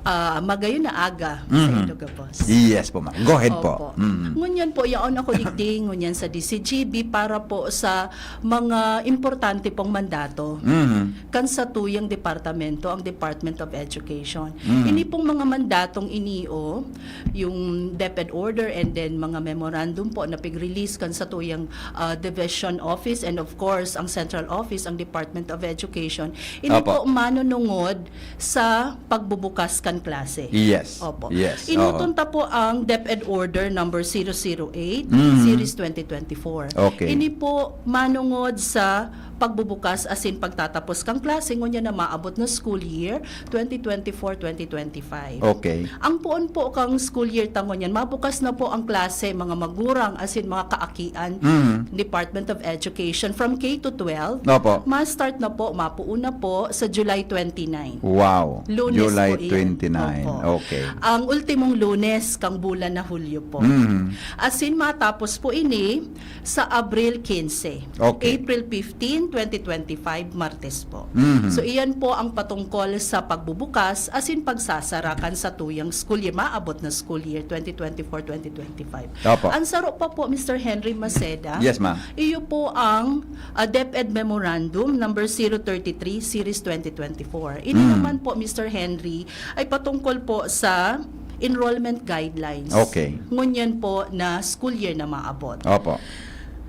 ah, magayon na aga sa Mhm. Indo gabos. Yes po, ma'am. Go ahead po. Opo. Mm. Ngunyan po, yaon ako digdi, ngunyan sa D C G B para po sa mga importante pong mandato. Mhm. Kan satuyang departamento, ang Department of Education. Mhm. Ini pong mga mandatong ini, o, yung DepEd order and then mga memorandum po na pig-release kan satuyang, ah, division office and of course, ang central office, ang Department of Education. Ini Apo. po manunungod sa pagbubukas kan klase. Yes. Opo. Yes. Inuton Oo. ta po ang DepEd Order number zero zero eight, Mm. Series twenty twenty-four. Okay. Ini po manungod sa pagbubukas asin pagtatapos kan klase ngunyan na maabot na school year twenty twenty-four, twenty twenty-five. Okay. Ang poon po kang school year ta ngunyan, mabukas na po ang klase, mga magurang asin mga kaakian, Mm. Department of Education, from K to twelve. Opo. Ma-start na po, mapuon na po sa July twenty-nine. Wow. Lunes July po iyan. twenty-nine. Opo. Okay. Ang ultimong Lunes kang bulan na Hulyo po. Mm. Asin matapos po ini sa Abril quince. Okay. April fifteen, twenty twenty-five, Martes po. Mhm. So, iyan po ang patungkol sa pagbubukas asin pagsasara kan satuyang school year, maabot na school year, twenty twenty-four, twenty twenty-five. Opo. Ang saro pa po, Mister Henry Maceda, Yes, ma'am. iyo po ang, ah, DepEd Memorandum number zero thirty-three, Series twenty twenty-four. Ini Mm. naman po, Mister Henry, ay patungkol po sa enrollment guidelines. Okay. Ngunyan po na school year na maabot. Opo.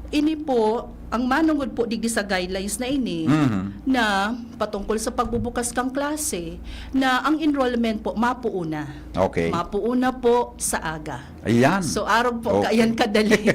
Ini po, ang manungod po digdi sa guidelines na ini, Mhm. na patungkol sa pagbubukas kang klase, na ang enrollment po mapuuna. Okay. Mapuuna po sa aga. Ayan. So, arog po, Okay. kaiyan kadali.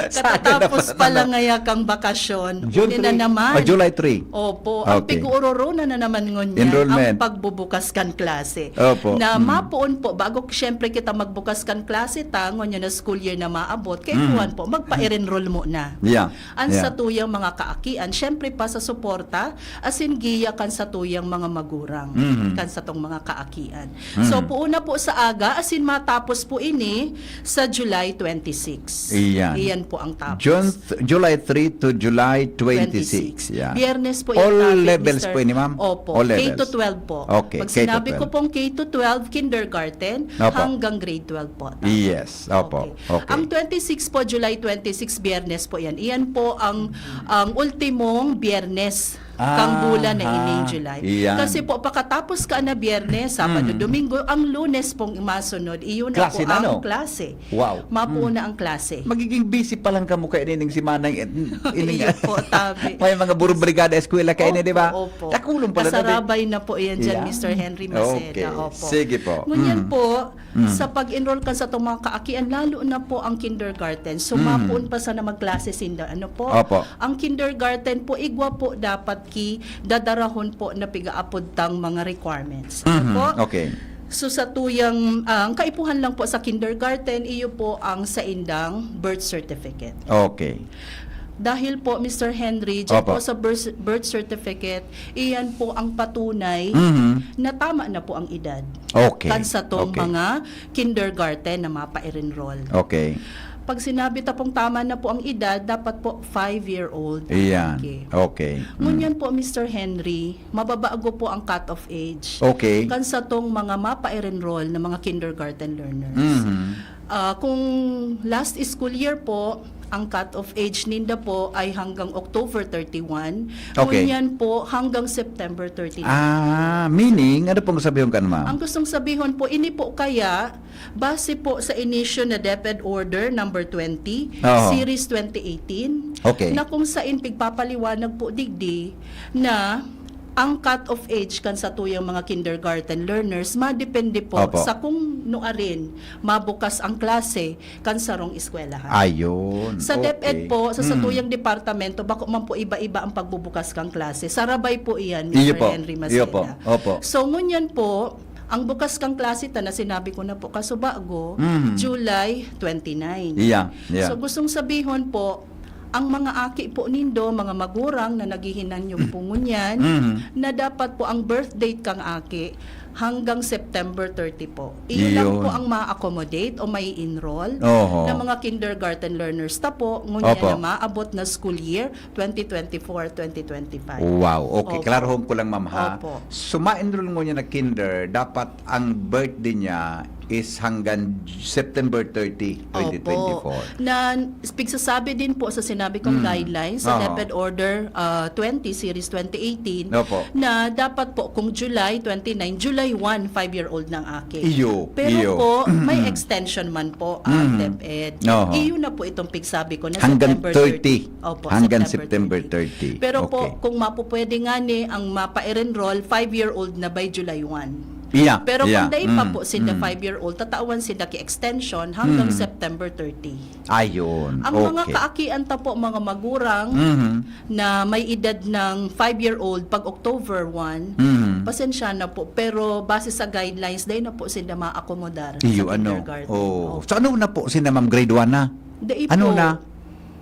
Sa aga Katatapos naman, pa lang ano? ngaya kang bakasyon, June uni na three. naman. Ah, July three. Opo, ang Okay. pig-uuroronan na naman ngunyan, Enrollment. ang pagbubukas kan klase. Opo. Na Mm. mapoon po, bago siyempre kita magbukas kan klase ta, ngunyan na school year na maabot, kay Mm. kuwan po, magpa-enroll mo na. Yeah. Ang Yeah. satuyang mga kaakian, siyempre pa sa suporta, asin giya kan satuyang mga magurang, Mhm. kan satong mga kaakian. Mhm. So, puon na po sa aga, asin matapos po ini sa July twenty-six. Iyan. Iyan po ang tapos. June th-, July three to July twenty-six. Twenty-six. Yeah. Biyernes po All yan, Tabi, levels Mister po ini, ma'am? Opo. All K to levels. twelve po. Okay, Pag K to sinabi ko twelve. pong K to twelve, kindergarten, Opo. hanggang grade twelve po. Tabi. Yes. Opo. Okay. Okay. Ang twenty-six po, July twenty-six, Biyernes po yan. Iyan po ang, ang ultimong Biyernes kang Ah, bulan na ining ha. July. Iyan. Kasi po, pakatapos ka na Biyernes, Sabado, Mm. Domingo, ang Lunes pong masunod, iyon na Klase po na, ang no? klase. Wow. Mapuo Mm. na ang klase. Magiging busy pa lang kamo kay ining semana, eh, ining Iyo po, tabi. may mga burong brigada eskwela kay ini, Opo, di ba? opo. Dakulon pala na, di? Kasarabay na po iyan dyan, Iyan. Mister Henry Maceda. Okay. Opo. Sige po. Ngunyan Mm. po, Mm. sa pag-enroll kan satong mga kaakian, lalo na po ang kindergarten. So, Mm. mapoon pa sana magklase sinda. Ano po? Opo. Ang kindergarten po, igwa po dapat ki dadarahon po na pigaapod tang mga requirements. Ano Mhm. po? Okay. So, sa tuyang, ah, ang kaipuhan lang po sa kindergarten, iyo po ang saindang birth certificate. Okay. Dahil po, Mister Henry, dyan Opo. po sa birth, birth certificate, iyan po ang patunay Mhm. na tama na po ang edad. Okay. Kan satong Okay. mga kindergarten na mapa-enroll. Okay. Pag sinabi ta pong tama na po ang edad, dapat po five-year-old ang Iyan. aki. Okay. Mm. Ngunyan po, Mister Henry, mababago po ang cut-off age. Okay. Kan satong mga mapa-enroll na mga kindergarten learners. Mhm. Ah, kung last school year po, ang cut-off age ninda po ay hanggang October thirty-one. Okay. Ngunyan po, hanggang September thirty-one. Ah, meaning, ano pong sabihon kan, ma'am? Ang gustong sabihon po, ini po kaya, base po sa inisyu na DepEd Order number twenty, Oo. Series twenty eighteen, Okay. na kung sain pigpapaliwanag po digdi na ang cut-off age kan satuyang mga kindergarten learners, madepende po Opo. sa kung nuarin mabukas ang klase kan sarong eskwelahan. Ayun. Sa DepEd Okay. po, sa Mm. satuyang departamento, bako man po iba-iba ang pagbubukas kang klase. Sarabay po iyan, Iyo Mister po. Henry Iyo po. Maceda. Opo. So, ngunyan po, ang bukas kang klase ta na sinabi ko na po kasubago, Mm. July twenty-nine. Yeah, yeah. So, gustong sabihon po, ang mga aki po nindo, mga magurang na naghihinanyog po ngunyan, Mhm. na dapat po ang birth date kang aki hanggang September thirty po. Iyo lang Iyon. po ang ma-accommodate o mai-enroll Oho. na mga kindergarten learners ta po, ngunyan Opo. na maabot na school year twenty twenty-four, twenty twenty-five. Wow. Okay, Opo. klarohon ko lang, ma'am, ha? Opo. So, ma-enroll ngunyan na kinder, dapat ang birth day niya is hanggang September thirty, Opo. twenty twenty-four. Na pigsasabi din po sa sinabi kong Mm. guidelines sa Aha. DepEd Order, ah, twenty Series twenty eighteen Opo. na dapat po kung July twenty-nine, July one, five-year-old ng aki. Iyo, Pero iyo. po, may Mm. extension man po ang Mm. DepEd. Oho. Iyo na po itong pigsabi ko na Hanggang September thirty. thirty. Opo, Hanggang September September thirty. thirty. Pero po, Okay. kung mapupwede nga ni ang mapa-enroll, five-year-old na by July one. Yeah, Pero yeah. kung dai pa Mm, po sinda mm. five-year-old, tatawan sinda ki extension hanggang Mm. September thirty. Ayun, Ang mga okay. kaakian ta po, mga magurang Mhm. na may edad ng five-year-old pag October one, Mhm. pasensya na po, pero base sa guidelines, dai na po sinda maakomodar sa Iyo, ano? kindergarten. Oh. Opo. So, ano na po sinda, ma'am? Grade one na? Dai Ano po. na?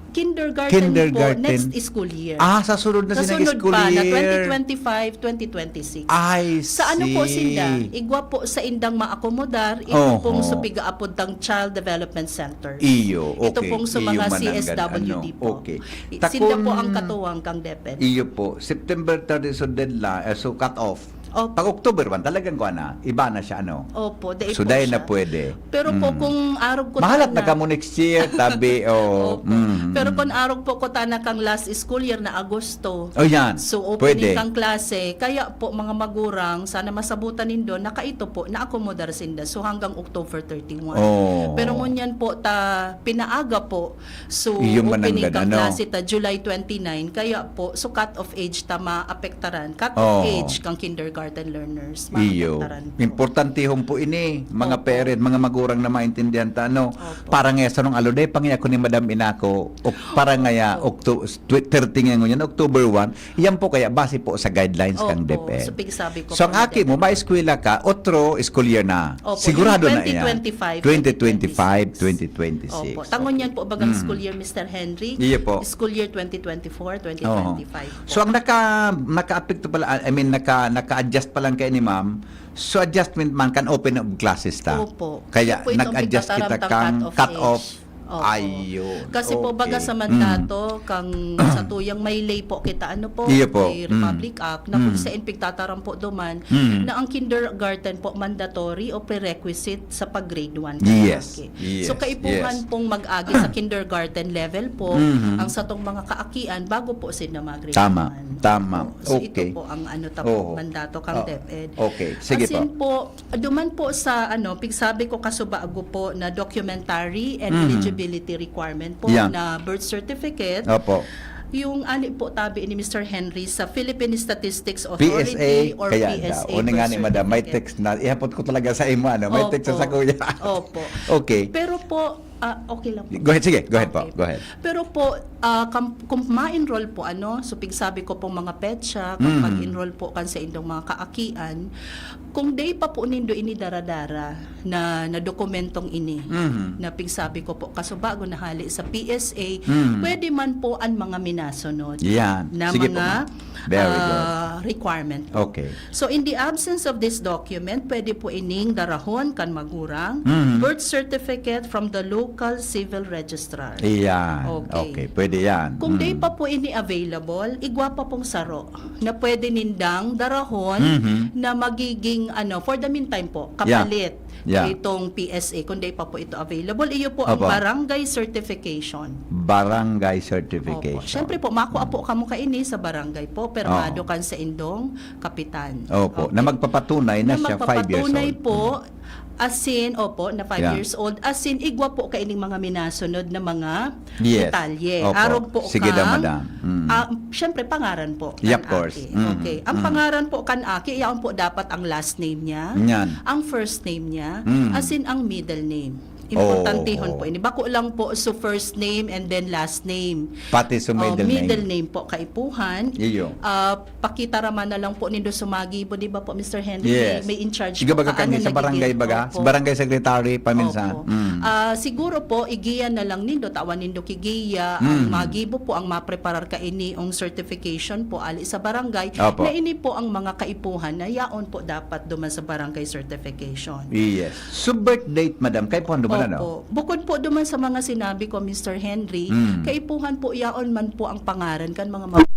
Kindergarten po, Kindergarten. next school year. Ah, sa sunod na Sa sinang sunod school pa na year. twenty twenty-five, twenty twenty-six. I Sa ano po see. sinda? Igwa po sa indang maakomodar, ito Oho. pong sa pigaapod tang Child Development Center. Iyo, Ito okay. pong sa Iyo mga mananggad, C S W D ano, po. okay. I-, sinda po ang Takon katuwang kang DepEd. Iyo po, September thirty so deadline, eh, so cut off. Opo. Pag October one, talagang kuwan na, iba na siya, ano? Opo, dai So, po dai na siya. pwede. Pero po, Mm. kung arog ko Mahalat na sana kamo next year, tabi, oh, Opo. mm, Pero mm. kung arog po ko tana kang last school year na Agosto. Oh, yan. So, opening Pwede. kang klase. Kaya po, mga magurang, sana masabutan nindo na kaito po, naakomodar sinda. So, hanggang October thirty-one. Oh. Pero ngunyan po, ta, pinaaga po. So, Iyo opening mananggad, kang ano? klase ta July twenty-nine, kaya po, so cut-off age ta maapektaran. Cut-off Oo. age kang kindergarten learners, Iyo. maapektaran po. Importantehon po ini, mga Opo. parent, mga magurang na maintindihan ta, ano? Opo. Para ngaya sa nung alunay, pangaya ko ni Madam Inako, o para ngaya, Opo. Octo-, tw-, thirty ngayon, October one, yan po kaya base po sa guidelines kang Opo. DepEd. So, pigsabi ko So, ang po, aki mo, Madam. maeskwela ka, otro school year na. Opo, Sigurado yung na yan. twenty twenty-five, twenty twenty-five, twenty twenty-six. twenty twenty-six. Opo. Tangon Okay. yan po, bagang Mm. school year, Mister Henry. Iyo po. School year twenty twenty-four, Oo. twenty twenty-five po. So, ang naka-, naka-apekto pala, I mean, naka-, naka-adjust pa lang kayo ni ma'am. So, adjustment man kan open of classes ta. Opo. Kaya Siya po itong nag-adjust kita pigtataram tang kan cut-off cut-off. age. Opo. Ayun. Kasi po, baga Okay. sa mandato, Mm. kang sa tuyang may lay po kita, ano po, Iyo po. may Mm. Republic Act, na kung Mm. sa pigtataram po duman, Mm. na ang kindergarten po mandatory o prerequisite sa pag-grade one ka Yes. na aki. Yes. So, kaipuhan Yes. pong mag-agi sa kindergarten level po, Mhm. ang satong mga kaakian, bago po sila mag-grade Tama. one. Tama. Opo. So, ito Okay. po ang ano ta po, Oo. mandato kang Ah, DepEd. okay. Sige As in po. po, duman po sa, ano, pigsabi ko kasubago po na documentary and Mhm. eligibility requirement po Yeah. na birth certificate. Opo. Yung ani po tabi ni Mister Henry sa Philippine Statistics Authority P S A, or kaya P S A daw. O, ni nga ni birth madam, may certificate. text na. Ihapot ko talaga sa imo, ano, may text sa Opo. kuya. Opo. Okay. Pero po, Ah, okay lang po. Go ahead, sige, go ahead po, Okay. go ahead. Pero po, ah, kam-, kung ma-enroll po, ano, so pigsabi ko pong mga petsa, kung Mm. mag-enroll po kan sa indong mga kaakian, kung dai pa po nindo ini dara-dara na, na dokumentong ini, Mhm. na pigsabi ko po, kasubago na hali sa P S A, Mm. pwede man po ang mga minasunod Yan. na Sige po, mga, ma'am. Very good. ah, requirement po. Okay. So, in the absence of this document, pwede po ining darahon kan magurang, Mhm. birth certificate from the local civil registrar. Iyan. Okay. Okay, pwede yan. Kung di Mm. pa po ini available, igwa pa pong saro na pwede nindang darahon Mhm. na magiging, ano, for the meantime po, Yeah. kapalit Yeah. itong P S A, kung di pa po ito available. Iyo po ang Opo. barangay certification. Barangay Opo. certification. Siyempre po, makuha po kamo kaini sa barangay po, pirmado Oo. kan sa indong kapitan. Opo, na Okay. magpapatunay na Na siya five years magpapatunay old. po, Mm. as in, opo, na five Yeah. years old, as in, igwa po kaining mga minasunod na mga Yes. detalye. Opo. Arog po Sige daw, kan, madam. Mm. ah, siyempre, pangaran po Yeah, kan of course. aki. Mm. Okay. Ang Mm. pangaran po kan aki, yaon po dapat ang last name niya, Yan. ang first name niya, Mm. as in, ang middle name. Importantehon Oo. po ini. Bako lang po, so first name and then last name. Pati sa Oh, middle middle name. name po, kaipuhan. Iyo. Ah, pakita raman na lang po nindo sa magibo, di ba po, Mister Henry? Yes. May, may in charge Iga po baga kaan kani na sa barangay nagiging-, baga? Sa opo. barangay secretary, paminsan. Opo. Mm. Ah, siguro po, igiya na lang nindo, tawan nindo kigiya, ang Mm. magibo po, ang mapreparar kaini, ang certification po, ali sa barangay, Opo. na ini po ang mga kaipuhan na yaon po dapat duman sa barangay certification. Yes. So, birth date, madam, kaipuhan duman, ano? Opo. Bukod po duman sa mga sinabi ko, Mister Henry, Mm. kaipuhan po yaon man po ang pangaran kan mga ma-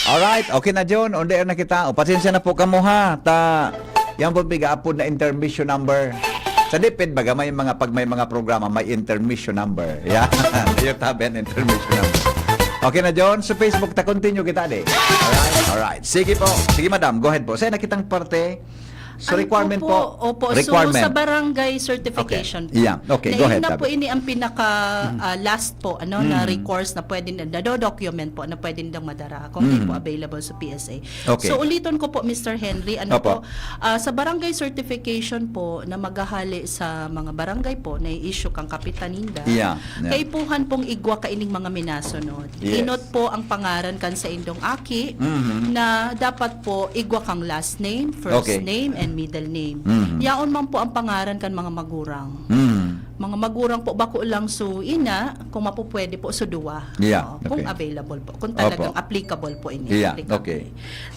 Alright, okay na, John. On the air na kita. O, pasensya na po kamo, ha. Ta, yan po, piga-apod na intermission number. Sa DepEd, baga, may mga, pag may mga programa, may intermission number. Yeah. Yung tabi ang intermission number. Okay na, John. Sa Facebook, ta continue kita, di. Alright, alright. Sige po. Sige, madam. Go ahead po. Sa nakitang parte, So, Ano requirement po, po? Opo, so, Requirement. sa barangay certification Okay. po. Yeah. Okay, Na go yun ahead, na po Tabi. ini ang pinaka, Mm. ah, last po, ano, na Mm. recourse na pwede na, na document po na pwede nang madara kung di po Mm. available sa P S A. Okay. So, uliton ko po, Mister Henry, ano Opo. po, ah, sa barangay certification po na maghahali sa mga barangay po na i-issue kang kapitan ninda, Yeah, yeah. kaipuhan pong igwa kaining mga minasunod. Yes. Inot po ang pangaran kan saindong aki Mhm. na dapat po igwa kang last name, first Okay. name, and middle name. Mhm. Yaon man po ang pangaran kan mga magurang. Mhm. mga magurang po, bako lang so ina, kung mapupwede po, so duwa. Yeah, Oo, kung okay. Available po, kung Opo. Talagang applicable po ini. Yeah, Applicable. Okay.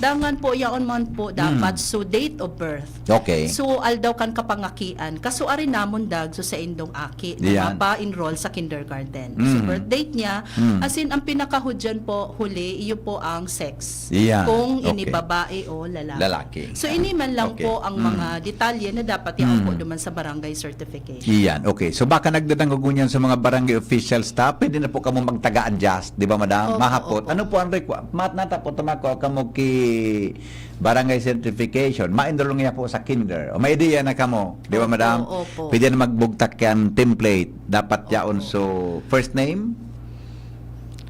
Dangan po, yaon man po, dapat Mm. so date of birth. Okay. So, aldaw kan kapangakian. Kaso ari namon dag, so saindong aki, na Yan. mapa-enroll sa kindergarten. So, Mm. birth date niya, Mm. as in, ang pinakahudyan po, huli, iyo po ang sex. Yan. Kung ini Okay. babae o lalaki. Lalaki. So, ini man lang Okay. po ang Mm. mga detalye na dapat yaon po Mm. duman sa barangay certification. Iyan. Okay. So baka nagdadangog ngunyan sa mga barangay officials ta, pwede na po kamo magtagaan just, di ba, madam? Opo, Mahapot. Opo. Ano po ang requirement? Mat nata po tumako kamo ki barangay certification. Ma-enroll niya po sa kinder. O may idea na kamo, di ba, Opo, madam? Opo. Pwede na magbugtak yan template. Dapat Opo. Yaon. So first name,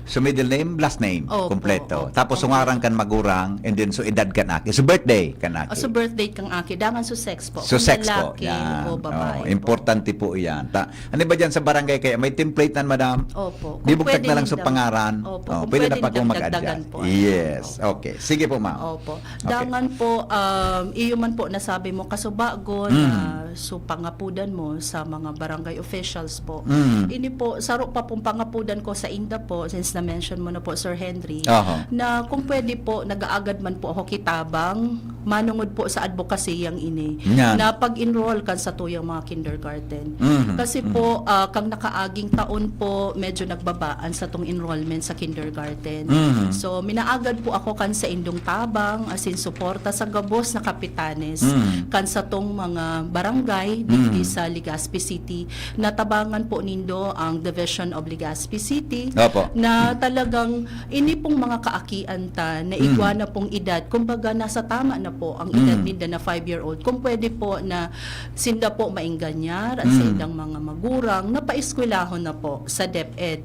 so middle name, last name, Opo, kompleto. Opo. Tapos so ngaran kan magurang, and then so edad kan aki. So birthday kan aki. Ah, so birth date kang aki. Dangan so sex po. So Kung sex po. lalaki Yan. o babae Oo, po. Importante po yan. Ta, ano ba dyan sa barangay kaya? May template na, madam? Opo. Di Kung bugtak pwede na lang sa nindang- pangaran. Opo. Oh, Kung pwede na pwede pa kung nindang mag-adjust. dagdagan po. Yes. Opo. Okay. Sige po, ma'am. Opo. Okay. Dangan po, um, iyo man po nasabi mo, kasubago na Mm. so pangapudan mo sa mga barangay officials po. Mm. Ini po, saro pa pong pangapudan ko sa inda po, since na-mention mo na po, Sir Henry, Aha. na kung pwede po, nag-aagad man po ako kitabang, manungod po sa advokasiyang ini, Yan. na pag-enroll kan satuyang mga kindergarten. Mhm. Kasi po, ah, kang nakaaging taon po, medyo nagbabaan sa tong enrollment sa kindergarten. Mhm. So, minaagad po ako kan saindong tabang, as in, suporta sa gabos na kapitanes, Mhm. kan satong mga barangay, digdi Mhm. sa Legazpi City, natabangan po nindo ang Division of Legazpi City, Opo. na talagang ini pong mga kaakian ta, na Mhm. igwa na pong edad, kumbaga nasa tama na po ang edad Mhm. ninda na five-year-old. Kung pwede po na sinda po maenganyar, ang Mhm. saindang mga magurang, na paeskwelahon na po sa DepEd.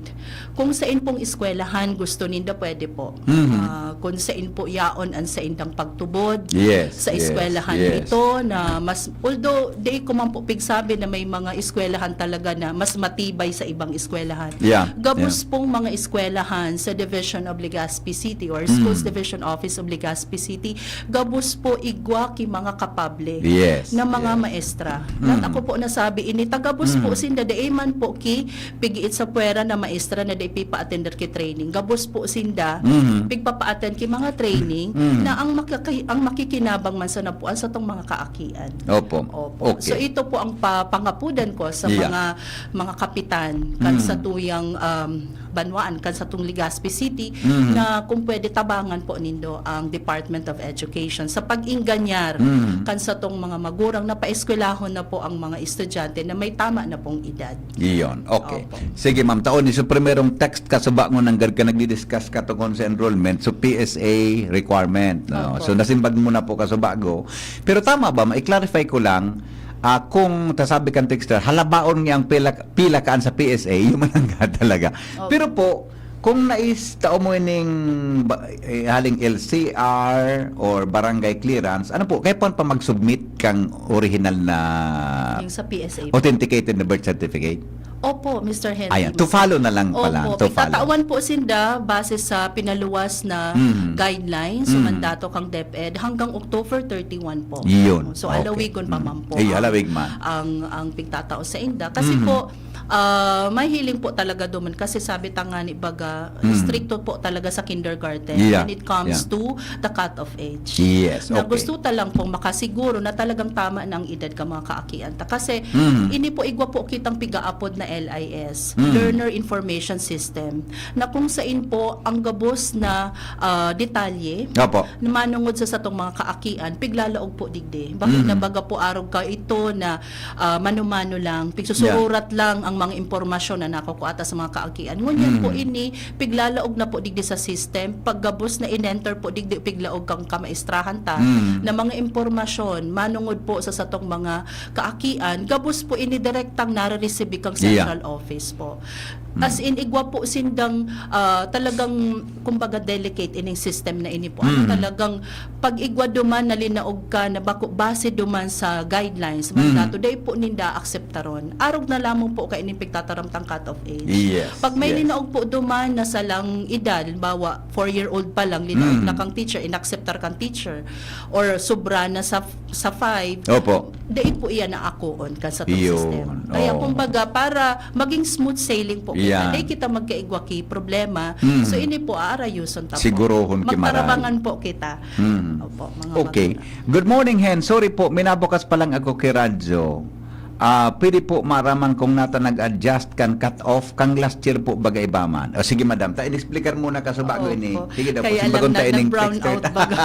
Kung sain pong eskwelahan gusto ninda, pwede po. Mhm. Ah, kung sain po yaon ang saindang pagtubod, Yes, sa yes, eskwelahan yes. ito na mas, although di ko man po pigsabi na may mga eskwelahan talaga na mas matibay sa ibang eskwelahan. Yeah, Gabos yeah. pong mga eskwelahan sa Division of Legazpi City or Schools Mm. Division Office of Legazpi City, gabos po igwa ki mga kapable Yes, na mga yes. maestra. Mm. Not ako po nasabi ini, tagabos po Mm. sinda, dai man po ki pigiit sa pwera na maestra na dai pipa-attender ki training. Gabos po sinda, Mm. pigpapa-attend ki mga training Mm. na ang makaka-, ang makikinabang man sana po ang satong mga kaakian. Opo. Opo. Okay. So ito po ang pa-, pangapudan ko sa Yeah. mga mga kapitan kan Mm. satuyang, um, banwaan, kan satong Legazpi City, Mm. na kung pwede tabangan po nindo ang Department of Education sa pag-inganyar Mm. kan satong mga magurang na paeskwelahon na po ang mga estudyante na may tama na pong edad. Iyon. Okay. Opo. Sige, ma'am. Taon ni so primerong text ka sa bangon nanggad ka nagdi-discuss ka tungkol sa enrollment, so P S A requirement, no? Opo. So nasimbag mo na po ka sa bago. Pero tama ba, ma-clarify ko lang, ah, kung tasabi kang texter, halabaon niya ang pila, pila kaan sa P S A, yung man ang talaga. Opo. Pero po, kung nais tao mo ining ba, eh, haling L C R or barangay clearance, ano po, kaya po pa mag-submit kang original na Yung sa P S A po. authenticated na birth certificate? Opo, Mister Henry. Ayan, to follow na lang pala. Opo, To follow. pigtatawan po sinda base sa pinaluwas na Mm. guidelines, so Mm. mandato kang DepEd hanggang October thirty-one po. Iyon. So, Okay. alawigon pa Mm. man po Ay, ang, alawigon man. ang, ang pigtatao sa inda. Kasi Mm. po, ah, mahiling po talaga duman kasi sabi ta nga ni baga, Mm. stricto po talaga sa kindergarten Yeah. when it comes Yeah. to the cut-off age. Yes, Na okay. gusto ta lang pong makasiguro na talagang tama na ang edad ka mga kaakian ta. Kasi Mm. ini po igwa po kitang pigaapod na L I S, Mm. Learner Information System, na kung sain po ang gabos na, ah, detalye Opo. na manungod sa satong mga kaakian, piglalaog po digdi. Bakit Mm. na baga po arog ka ito na, ah, mano-mano lang, pigsusururat lang ang mga impormasyon na nakukuha ta sa mga kaakian. Ngunyan po Mm. ini, piglalaog na po digdi sa system, paggabos na in-enter po digdi, piglaog kang kamaestrahan ta, Mm. na mga impormasyon, manungod po sa satong mga kaakian, gabos po ini direktang nare-receive kang Yeah. central office po. Mm. As in, igwa po sindang, ah, talagang, kumbaga, delicate ining system na ini po. Ano, Mm. talagang pag igwa duman na linaog ka na bako, base duman sa guidelines, Mm. mandato, dai po ninda akseptaron. Arog na lamang po kaining pigtataram tang cut-off age. Yes, Pag may yes. linaog po duman na salang edad, halimbawa, four-year-old pa lang, linaog Mm. na kang teacher, inakseptar kang teacher, or sobra na sa, sa five, Opo. dai po iyan naakoon kan satong Yun, sistema. Kaya oo. Kumbaga, para maging smooth sailing po kita, Yan. dai kita magkaigwa ki problema. Mm. So ini po, aarayuson ta po. Sigurahon ki maray. Magtarabangan po kita. Mm. Opo, mga Okay. magagawa. Good morning, Hen. Sorry po, minabukas pa lang ako ki radyo. Ah, pwede po maraman kung nata nag-adjust kan cut-off, kang last year po baga iba man. O sige, madam, ta in-explicar muna ka sa bago Opo. ini. Sige daw po, Kaya simbagon lang ta ining nag-brown text out ta. baga.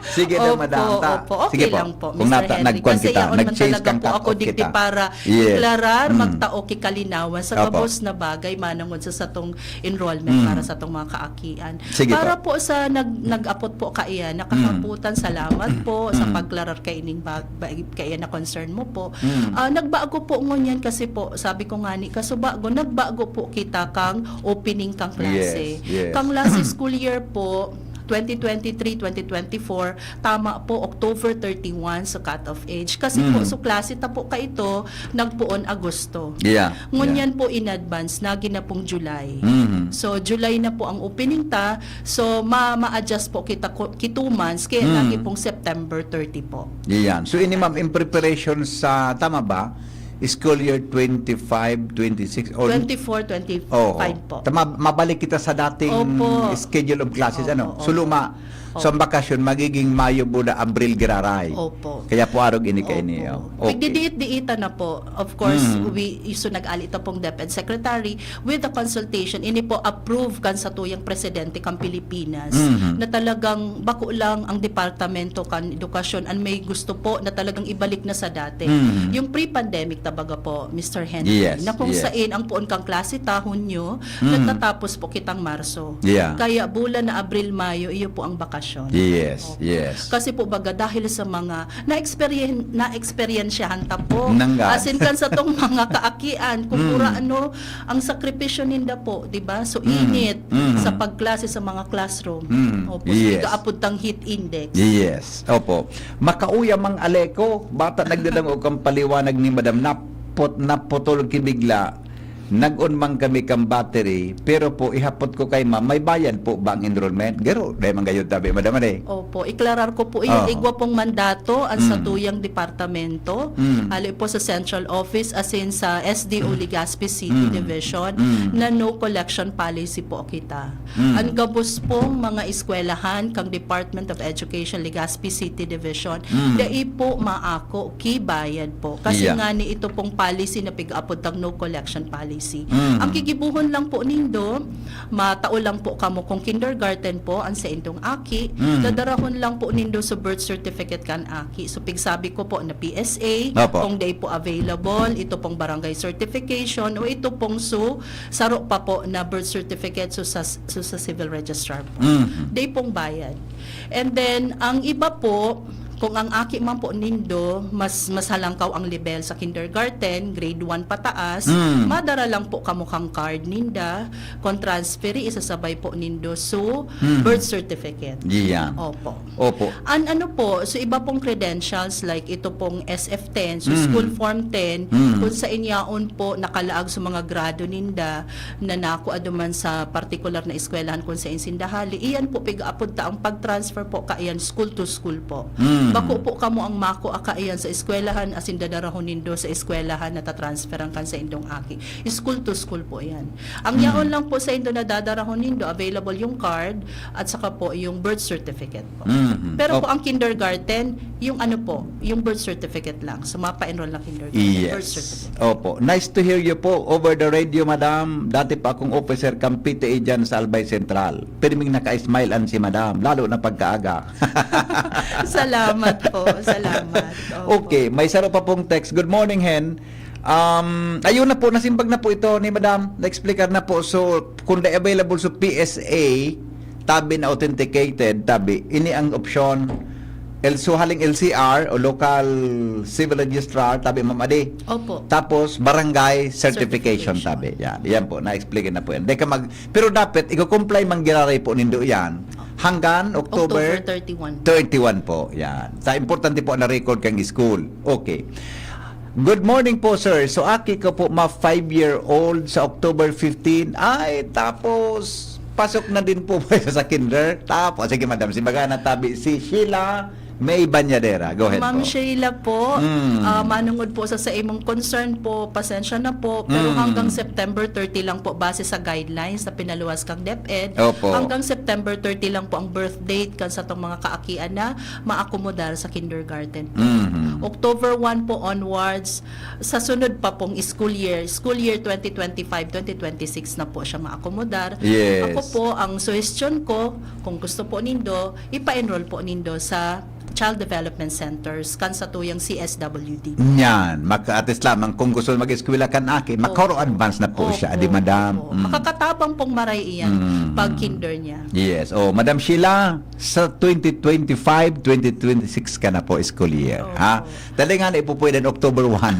Sige daw, Opo, madam, ta. opo. Okay Sige po. lang po, Kung Mister nata, Henry. nagkuan Kasi kita, yaon man nag-change talaga kang po ako cut-off digdi kita. para Yes. deklarar, Mm. magtao ki kalinawan sa Opo. gabos na bagay manongod sa satong enrollment Mm. para satong mga kaakian. Sige Para po. po sa nag-, nag-apot po kaiyan, nakahapotan, salamat po sa Mm. pagklarar kaining bag-, ba-, kaiyan na concern mo po. Mm. Ah, nagbago po ngunyan kasi po, sabi ko nga ni, kasubago, nagbago po kita kang opening kang klase. Yes, yes. Kang last school year po, twenty twenty-three, twenty twenty-four, tama po, October thirty-one sa cut-off age. Kasi po, Mm. so klase ta po kaito, nagpoon Agosto. Yeah. Ngunyan po in advance, nagin na pong July. Mhm. So, July na po ang opening ta. So, ma- ma-adjust po kita ko- ki two months, kaya Mm. nagin pong September thirty po. Iyan. So ini, ma'am, in preparation sa, tama ba? School year twenty-five, twenty-six or Twenty-four, twenty-five Oo. po. Tama, mabalik kita sa dating Opo. schedule of classes, Opo, ano? opo. So luma, Opo. so ang bakasyon magiging Mayo, Buda, Abril, giraray. Opo. Kaya po arog ini kaini, Opo. oh. Okay. Pigdidiit-diit ta na po. Of course, Mm. we, iso nag-ali ta pong DepEd Secretary with the consultation, ini po approve kan satuyang presidente kan Pilipinas Mhm. na talagang bako lang ang departamento kan edukasyon an may gusto po na talagang ibalik na sa dati. Mhm. Yung pre-pandemic tabaga po, Mister Henry, Yes, na kung yes. sain ang poon kang klase ta, Hunyo, Mhm. nagtatapos po kitang Marso. Yeah. Kaya bulan na Abril, Mayo, iyo po ang bakasyon. Yes, Opo. yes. Kasi po baga dahil sa mga na-experience, na-experiencehan ta po. Nanggad. As in kan satong mga kaakian, kung Mm. pura ano, ang sakripisyo ninda po, di ba? So, Mm. init Mm. sa pagklase sa mga classroom. Mm. Opo, Yes. so, igaapod tang heat index. Yes. Opo. Makauya mang aleko, bata nagdadangog kang paliwanag ni Madam, napot, naputol ki bigla. Nag-on man kami kang battery, pero po, ihapot ko kay ma'am, may bayad po ba ang enrollment? Garo, dahil man gayod tabi, Madam, ano eh? Opo, iklarar ko po iyo. Oo. Igwa pong mandato ang Mm. satuyang departamento, Mm. ali po sa central office, as in sa S D O Legazpi City Mm. Division, Mm. na no collection policy po kita. Mm. Ang gabos pong mga eskwelahan kang Department of Education Legazpi City Division, Mm. dai po maako ki bayad po. Kasi Yeah. nga ni ito pong policy na pig-apod tang no collection policy. Mm. Ang kigibuhon lang po nindo, matao lang po kamo kung kindergarten po ang saindong aki, Mm. dadarahon lang po nindo sa birth certificate kan aki. So, pigsabi ko po na P S A, Opo. kung dai po available, ito pong barangay certification, o ito pong su, saro pa po na birth certificate, so sa, so sa civil registrar po. Mhm. Dai pong bayad. And then, ang iba po, kung ang aki man po nindo, mas, mas halangkaw ang level sa kindergarten, grade one pataas, Mm. madara lang po kamo kang card ninda, kung transferee, isasabay po nindo so Mm. birth certificate. Diyan. Opo. Opo. An ano po, so iba pong credentials like ito pong S F ten, so Mm. school form ten, Mm. kung sa inyaon po nakalaag sa mga grado ninda na nakua duman sa partikular na eskwelahan kung sa insinda hali, iyan po pig-apod ta ang pag-transfer po kaiyan school to school po. Mm. Bako po kamo ang makua kaiyan sa eskwelahan asin dadarahon nindo sa eskwelahan na tatransferan kan sa indong aki. School to school po yan. Ang Mm. yaon lang po sa indo na dadarahon nindo, available yung card at saka po yung birth certificate po. Mhm. Pero po Op- ang kindergarten, yung ano po, yung birth certificate lang. So mapa-enroll na kindergarten, birth Yes. certificate. Opo. Nice to hear you po over the radio, madam. Dati pa akong officer kang P T A dyan sa Albay Central. Pirming naka-smile an si madam, lalo na pagkaaga. Salamat po. Salamat. Opo. Okay, may saro pa pong text. Good morning, Hen. Um, ayun na po, nasimbag na po ito ni Madam. Na-explicar na po. So, kung di available sa P S A, tabi na authenticated, tabi, ini ang opsyon. El, so, haling L C R o local civil registrar, tabi, Ma'am Adi. Opo. Tapos, barangay certification, Certification. tabi. Yan, yan po, na-explain na po yan. Di ka mag, pero dapat, i-comply man giraray po nindo yan. Hanggang October, October thirty-one. thirty-one po. Yan. Sa importante po na record kang school. Okay. Good morning po, sir. So, aki ko po, ma five-year-old sa October fifteen. Ay, tapos, pasok na din po ba sa kinder? Tapos, sige, madam, si Magana Tabi, si Sheila May Banyadera. Go ahead Ma'am po. Sheila po, Mm. ah, manungod po sa, sa imong concern po, pasensya na po, pero Mm. hanggang September thirty lang po base sa guidelines na pinaluwas kang DepEd. Opo. Hanggang September thirty lang po ang birth date kan satong mga kaakian na maakomodar sa kindergarten po. Mhm. October one po onwards, sa sunod pa pong school year, school year twenty twenty-five, twenty twenty-six na po siya maakomodar. Yes. Ako po, ang suhestyon ko, kung gusto po nindo, ipa-enroll po nindo sa Child Development Centers kan satuyang C S W D. Yan, maka-, at least lamang kung gusto mag-eskwela kan aki, makoro advance na po Opo, siya, di madam? Opo. Mm. Makakatabang pong maray iyan Mm. pag kinder niya. Yes. Oh, Madam Sheila, sa twenty twenty-five, twenty twenty-six ka na po school year, Opo. ha? Dali nga na ipupwede ng October one.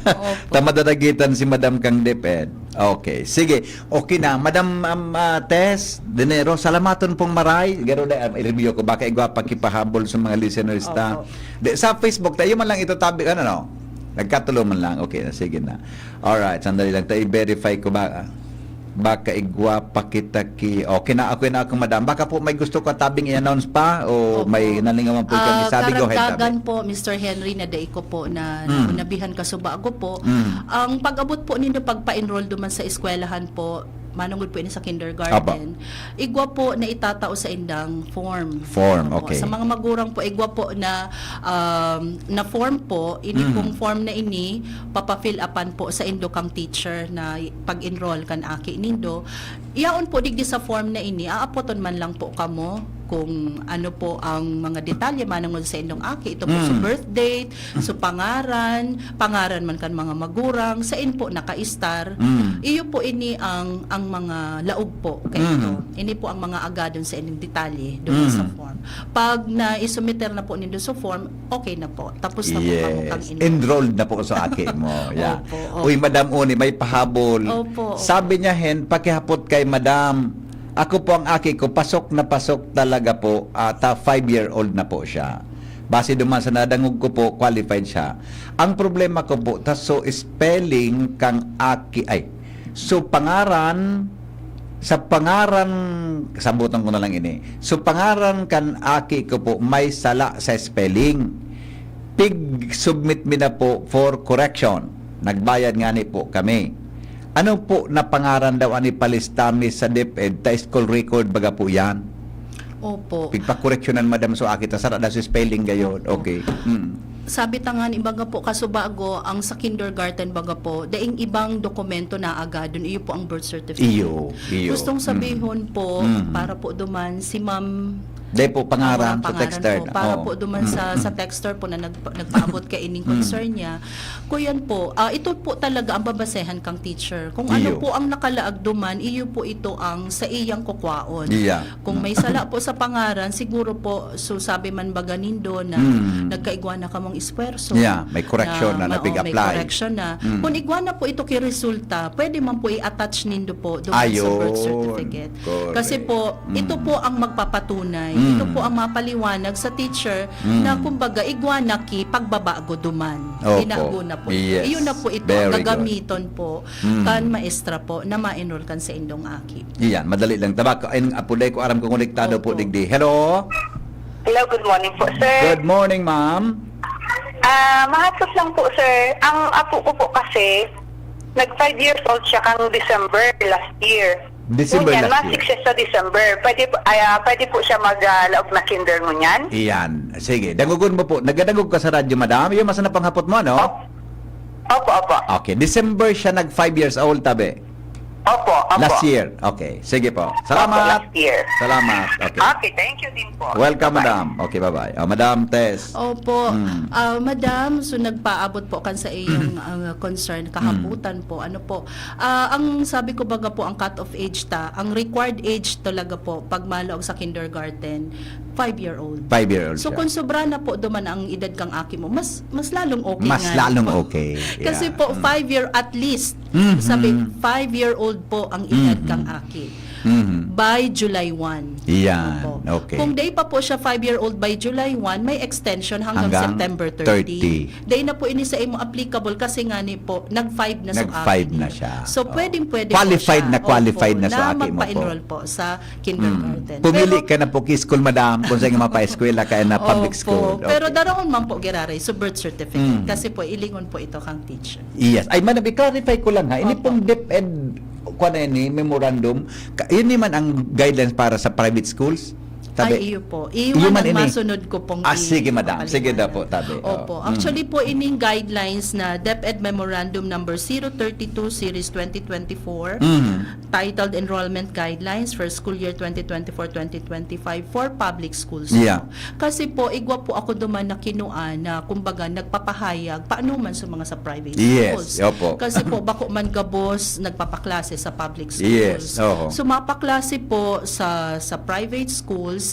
Opo. Tamadadagitan si Madam kang DepEd. Okay. Sige. Okay na. Madam, um, ah, Tess Dinero, salamaton pong maray. Garo na, um, i-review ko. Baka igwa pa kipahabol sa mga listeners ta. Opo. Di, sa Facebook, tayo man lang ito tabi, ano no? Nagkatulo man lang. Okay na, sige na. Alright, sandali lang. Tayo i-verify ko ba? Baka igwa pa kita ki... Okay na, okay na ako, madam. Baka po may gusto ka tabing i-announce pa o Opo. may nalingawan po kang Ah, isabi? Go ahead, karagdagan tabi. po, Mister Henry, na dai ko po na Mm. naunabihan kasubago po. Mm. Ang pag-abot po nindo pagpa-enroll duman sa eskwelahan po, manungod po ini sa kindergarten, igwa po na itatao sa indang form. Form, Opo. okay. Sa mga magurang po, igwa po na, um, na form po, ini Mm. pong form na ini, papafill upan po sa indo kang teacher na pag-enroll kan aki nindo. Yaon po digdi sa form na ini, aapoton man lang po kamo kung ano po ang mga detalye manungod sa indong aki. Ito po sa Mm. birth date, sa pangaran, pangaran man kan mga magurang, sain po nakaistar. Mm. Iyo po ini ang, ang mga laog po Mm. kaito. Ini po ang mga agadon sa ining detalye doon sa Mm. form. Pag na-isumiter na po nindo sa form, okay na po. Tapos na po kamo kang Yes. enroll. Enrolled na po sa aki mo. Yeah. Opo, opo. Uy, Madam Oni, may pahabol. Opo, opo. Sabi niya, Hen, pakihapot kay Madam. Ako po, ang aki ko, pasok na pasok talaga po. Ata five-year-old na po siya. Base duman sa nadangog ko po, qualified siya. Ang problema ko po, ta so spelling kang aki, ay, so pangaran, sa pangaran, sabutan ko na lang ini. So pangaran kan aki ko po, may sala sa spelling. Pig-submit mi na po for correction. Nagbayad nga ni po kami. Ano po na pangaran daw ani palista mi sa DepEd, ta school record baga po yan? Opo. Pigpakoreksyonan, madam, so aki ta sara daw sa spelling gayod. Okay. Mm. Sabi ta nga ni baga po kasubago, ang sa kindergarten baga po, daing ibang dokumento na agadon, iyo po ang birth certificate. Iyo, iyo. Gustong Mm. sabihon po, Mm. para po duman, si ma'am Dahil po pangaran ang sa pangaran texter. po, para Oo. po duman sa, Mm. sa texter po na nagpa-, nagpaabot kay ining Mm. concern niya. Kuyan po, ah, ito po talaga ang babasehan kang teacher. Kung ano Iyo. po ang nakalaag duman, iyo po ito ang sa iyang kukwaon. Iya. Kung may sala po sa pangaran, siguro po, so sabi man baga nindo na Mm. nagkaigwa na kamong esfuerso. Yeah, may correction na, ma-, na pig-apply. May correction na. Mm. Kung igwa na po ito kiresulta, pwede man po i-attach nindo po doon sa Ayun. birth certificate. Correct. Kasi po, Mm. ito po ang magpapatunay. Mm. Ito po ang mapaliwanag sa teacher Mm. na kumbaga igwa na ki pagbabago duman. Opo. Tinago na po. Yes. Iyon na po ito. Very good. Gagamiton po Mm. kan maestra po na ma-enroll kan sa indong aki. Iyan, madali lang. Tabak, ay, ang apo, dahil ko aram kung konektado po Opo. digdi. Hello? Hello, good morning po, sir. Good morning, ma'am. Ah, mahapos lang po, sir. Ang apo ko po kasi, nag five years old siya kang December last year. December Ngunyan, last mas year. Success sa December. Pwede po, ay, ah, pwede po siya mag, ah, laog na kinder ngunyan? Iyan. Sige, dangogon mo po. Nagadangog ka sa radyo, madam. Yung masa na panghapot mo, no? Op- Opo, opo. Okay, December siya nag five years old, tabi. Opo, opo. Last year. Okay, sige po. Opo, Salamat. last year. Salamat. Okay. Okay, thank you din po. Welcome, Bye-bye. madam. Okay, bye-bye. Oh, Madam Tess. Opo. Mm. Ah, madam, so nagpaabot po kan sa iyong ah, concern, kahaputan po. Ano po? Ah, ang sabi ko baga po, ang cut-off age ta, ang required age talaga po, pag malaog sa kindergarten, five-year-old. Five-year-old siya. So, kung sobra na po duman ang edad kang aki mo, mas mas lalong okay Mas nga. lalong okay. Kasi Yeah. po, Mm. five-year at least. Mhm. Sabi, five-year-old po ang edad Mhm. kang aki. Mhm. by July one. Yan. Opo. Okay. Kung day pa po siya five-year-old by July one, may extension hanggang, Hanggang September thirty. thirty. Day na po ini sa imo applicable kasi nga ni po, nag-five na so Nag-five aki na niya. siya. So, Oh. pwedeng-pwede Qualified po siya. na qualified Opo, na so na aki mo po. magpa-enroll po sa Mm. kindergarten. Pumili Pero- ka na po ki school, madam, kung saan nga mapa-eskwela ka na public Opo. school. Pero Okay. daraon man po giraray sa birth certificate Mm. kasi po ilingon po ito kang teacher. Yes. Ay, madam, i-clarify ko lang ha. Ini Opo. pong DepEd, kuwan na ini, memorandum, ka- ini man ang guidelines para sa private schools? Tabi? Ay, iyo po. Iyo Iyo man man ang ini. masunod ko pong Ah, i- sige, madam. Sige daw papaliwanag. Po, tabi. Opo. Oh. Mm. Actually po, ining guidelines na DepEd Memorandum Number zero thirty-two Series twenty twenty-four, Mhm. titled Enrollment Guidelines for School Year twenty twenty-four twenty twenty-five for Public Schools. Yeah. Po. Kasi po, igwa po ako duman na kinuan na, kumbaga, nagpapahayag, paano man sa mga sa private Yes, schools. opo. Kasi po, bako man gabos, nagpapaklase sa public Yes, schools. oho. So, mapaklase po sa, sa private schools,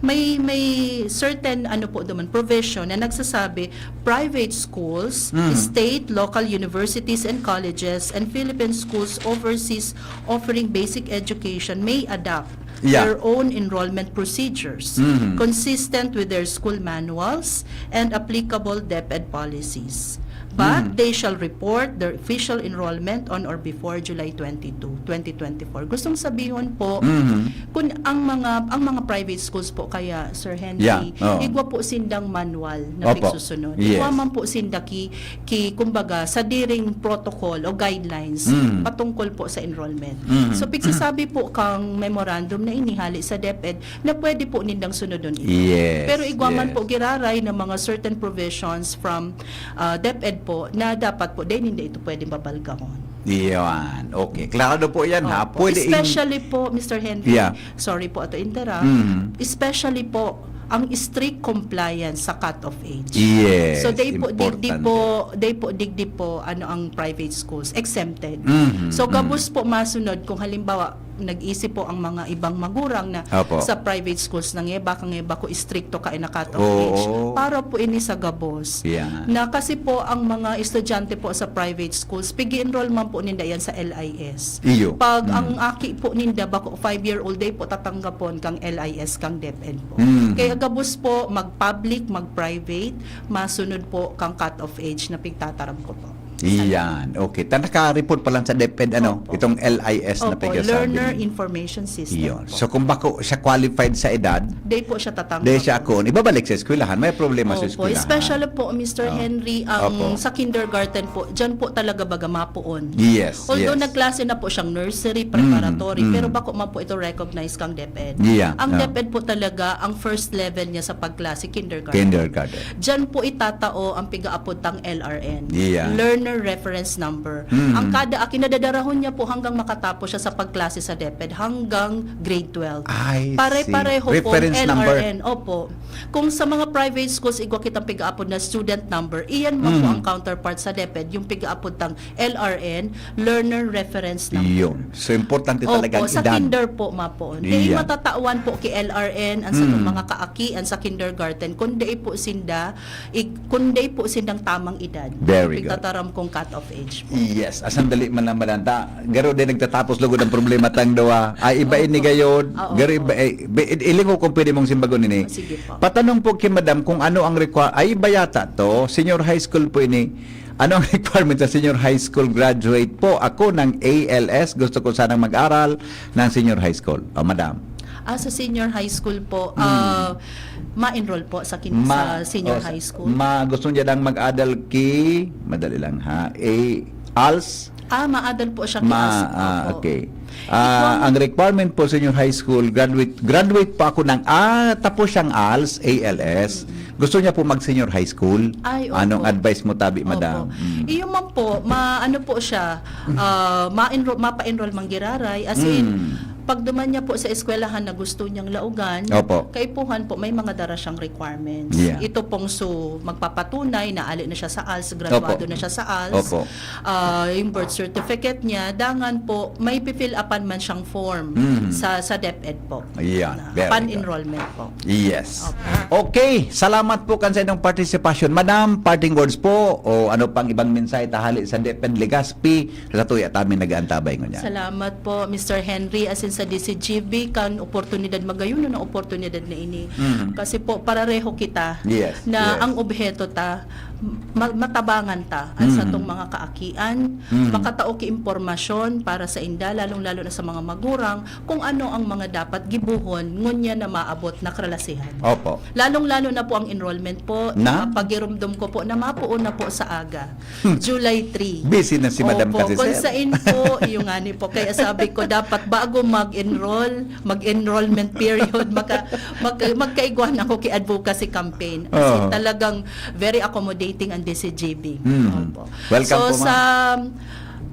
may, may certain, ano po duman, provision na nagsasabi, private schools, Mm. state, local universities and colleges, and Philippine schools overseas offering basic education may adopt Yeah. their own enrollment procedures Mm. consistent with their school manuals and applicable DepEd policies. But Mm. they shall report their official enrollment on or before July twenty-two, twenty twenty-four. Gustong sabihon po, Mhm. kung ang mga ang mga private schools po kaya, Sir Henry, Yeah, oo. igwa po sindang manual na Opo. pigsusunod. Yes. Igwa man po sinda ki, ki, kumbaga, sa diring protocol o guidelines Mm. patungkol po sa enrollment. Mm. So, pigsasabi po kang memorandum na inihali sa DepEd na pwede po nindang sunodon ito. Yes, Pero igwa man yes. po giraray na mga certain provisions from ah, DepEd po na dapat po, dahil hindi ito pwedeng babalgahon. Yan. Okay. Klaro po yan, ha? Opo. Pwede in- Especially po, Mister Henry, Yeah. sorry po ato interrupt, Mhm. especially po ang strict compliance sa cut-off age. Yes, So, day po, digdi importante. po, day po, digdi po, ano, ang private schools, exempted. Mhm, So, mhm. gabos po masunod kung halimbawa, nag-isip po ang mga ibang magurang na Opo. sa private schools na ngeba, kang ngeba ko, istrikto ka na cut-off Oo. age. Para po ini sa gabos. Yan. Na kasi po ang mga estudyante po sa private schools, pig-enroll man po ninda yan sa L I S. Iyo. Pag Mm. ang aki po ninda, bako five-year-old, day po tatanggapon kang L I S, kang DepEd po. Mm. Kaya gabos po, mag-public, mag-private, masunod po kang cut-off age na pigtataram ko po. Iyan. Okay. Ta naka-report pa lang sa DepEd, ano, Opo. itong L I S na Opo, pigsasabi. Learner Information System Iyon. po. So, kung bako siya qualified sa edad, Day po siya tatanggap. di siya ako, ibabalik sa eskwelahan. May problema sa Opo, eskwelahan. especially po, Mister Oh. Henry, ang Opo. sa kindergarten po, dyan po talaga baga mapoon. Yes, Although yes. nagklase na po siyang nursery, preparatory, Mm, mm. Pero bako man po ito recognize kang DepEd. Yeah, Ang yeah. DepEd po talaga, ang first level niya sa pagklase, kindergarten. Kindergarten. Diyan po itatao ang pigaapod tang L R N, Yeah. Learner Reference Number. Mm. Ang kada aki, nadadarahon niya po hanggang makatapos siya sa pagklase sa DepEd, hanggang grade twelve. I see. Pare-pareho po Reference ang number. L R N. Opo. Kung sa mga private schools, igwa kitang pigaapod na student number, iyan man po Mm. ang counterpart sa DepEd, yung pigaapod tang L R N, Learner Reference Number. Yun. So, importante talaga Opo, ang sa edad. Kinder po, mapoon. Di Iya. matatawan po ki L R N, ang sa Mm. mga kaaki, ang sa kindergarten, kundi po sinda, i-, kundi po sindang tamang edad. Very good. Pigtataram kong cut-off age po. Yes, ah, sandali man lang, madam. Ta, garo din nagtatapos lugod ang problema tang duwa. Ay, iba Opo. ini gayod. Ah, Garo opo. iba, eh, iba, ilingaw kung pwede mong simbagon ini. Ah, sige po. Patanong po kay madam kung ano ang require. Ay, iba yata to. Senior high school po ini. Ano ang requirement sa senior high school graduate po? Ako ng A L S, gusto ko sanang mag-aral ng senior high school. Oh, madam. Ah, sa senior high school po, Hmm. ah, ma-enroll po sa, kin- Ma-, sa senior oh, sa- high school. Ma, gusto niya lang mag-adal ki, madali lang ha. A, als, Ah, maadal po siya ma, kias. ah, Opo. Okay. Ah, Ikaw- ang requirement po sa inyong high school, graduate, graduate po ako ng, ah, tapos siyang als, A L S. Gusto niya po mag-senior high school. Ay, opo. Anong advice mo tabi, madam? Opo. Mm. Iyo man po, ma, ano po siya, ah, ma-enroll, mapa-enroll manggiraray. As in, Mm. pag duman niya po sa eskwelahan na gusto niyang laugan, Opo. kaipuhan po, may mga dara siyang requirements. Yeah. Ito pong so, magpapatunay na ali na siya sa als, graduado Opo. na siya sa als. Opo. Ah, yung birth certificate niya, dangan po, may pi-fill upan man siyang form Mm. sa, sa DepEd po. Ayan, Na very upon enrollment po. Yes. Opo. Okay, salamat po kan sa inyong participation. Madam, parting words po o ano pang ibang mensahe ta hali sa DepEd Legazpi, sa tuya ta mi nag-aantabay ngunyan. Salamat po, Mister Henry. As in, sa D C G B kan oportunidad, magayon na oportunidad na ini. Mhm. Kasi po, parareho kita Yes, na yes. ang obheto ta, ma- matabangan ta ang Mhm. satong mga kaakian, Mhm. makatao ki impormasyon para sa inda, lalong-lalo na sa mga magurang, kung ano ang mga dapat gibuhon, ngunya na maabot na karalasihan. Opo. Lalong-lalo na po ang enrollment po, Na? pagirumdom ko po na mapuon na po sa aga. July three. Busy na si Madam Opo, kasi, kung sir. sain po, yung nga ni po. Kaya sabi ko, dapat bago mag-enroll, mag-enrollment period, magka, magka, magkaigwanan ko ki advocacy campaign. As in, Oo. talagang very accommodating ang D C G B. Mm. Opo. Welcome So, po, ma'am. sa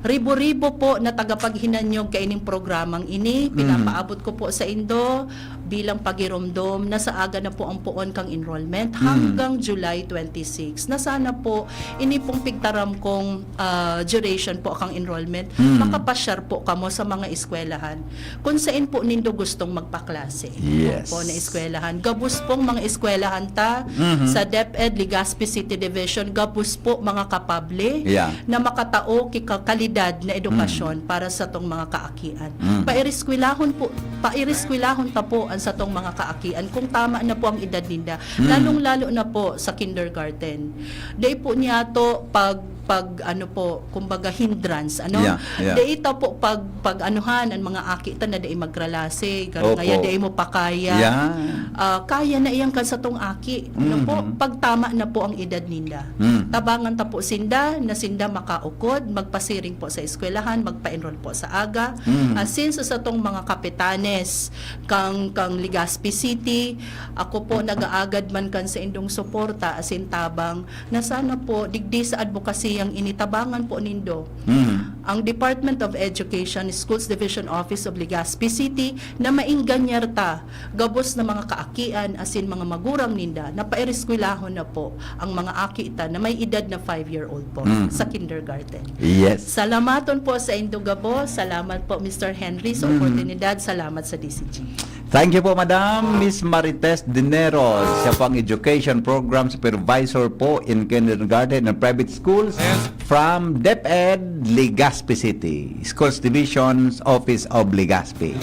ribo-ribo po na tagapaghinanyog kaining programang ini, Mm. pinapaabot ko po sa indo bilang pagiromdom na sa aga na po ang poon kang enrollment Mm. hanggang July twenty-six, na sana po ini pong pigtaram kong, ah, duration po kang enrollment, Mm. makapasyar po kamo sa mga eskwelahan kung sain po nindo gustong magpaklase. Yes. Opo, na eskwelahan. Gabos pong mga eskwelahan ta Mhm. sa DepEd Legazpi City Division, gabos po mga kapable Yeah. na makatao ki kalidad na edukasyon para sa tong mga kaakian. Mm. Pairiskwelahon po, pairiskwelahon ta po ang satong mga kaakian kung tama na po ang edad ninda, Mm. lalong-lalo na po sa kindergarten. Dai po niya to pag pag ano po, kumbaga hindrance, ano? Yeah, yeah. Dai ta po pag pag anuhan ang mga aki ta na dai magralase, garo Opo. ngaya dai mo pa kaya. Yeah. Ah, kaya na iyan kan satong aki, ano po? Mhm. Pag tama na po ang edad ninda. Mm. Tabangan ta po sinda na sinda makaukod, magpasiring po sa eskwelahan, magpa-enroll po sa aga. Mm. Ah, since sa satong mga kapitanes kang kang Legazpi City, ako po nag-aagad man kan sa indong suporta asin tabang na sana po digdi sa adbokasiyang ini tabangan po nindo Mm. ang Department of Education, Schools Division Office of Legazpi City na mainganyar ta gabos na mga kaakian asin mga magurang ninda na paireskwelahon na po ang mga aki ta na may edad na five-year-old po Mm. sa kindergarten. Yes. Salamaton po sa indo gabos. Salamat po, Mister Henry, sa Mm. oportunidad. Salamat sa D C G. Thank you po, Madam. Miss Marites Dinero, siya po ang Education Program Supervisor po in Kindergarten and Private Schools from DepEd, Legazpi City. Schools Division's Office of Legazpi.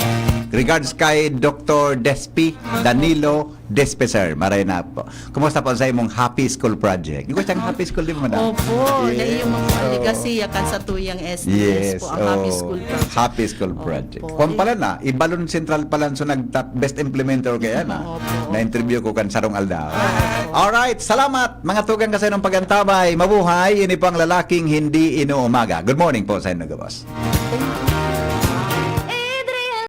Regards kay Doctor Despi Danilo Despeser. Maray na po. Kumusta po sa imong Happy School Project? Yung siyang Happy School, di ba, Madam? Opo, Yes. na yung mga Oo. legacy kan sa tuyang S D S Yes, po, ang Happy oh. School Project. Happy School Opo. Project. Kung pala na, Ibalon Central pala so nag-top best implementer kaya na. Opo, opo. Na-interview ko kan sarong aldaw. Opo. Alright, salamat mga tugang ka sa inyong pag-antabay. Mabuhay, ini po ang lalaking hindi inuumaga. Good morning po sa inyo, gabos. Thank you.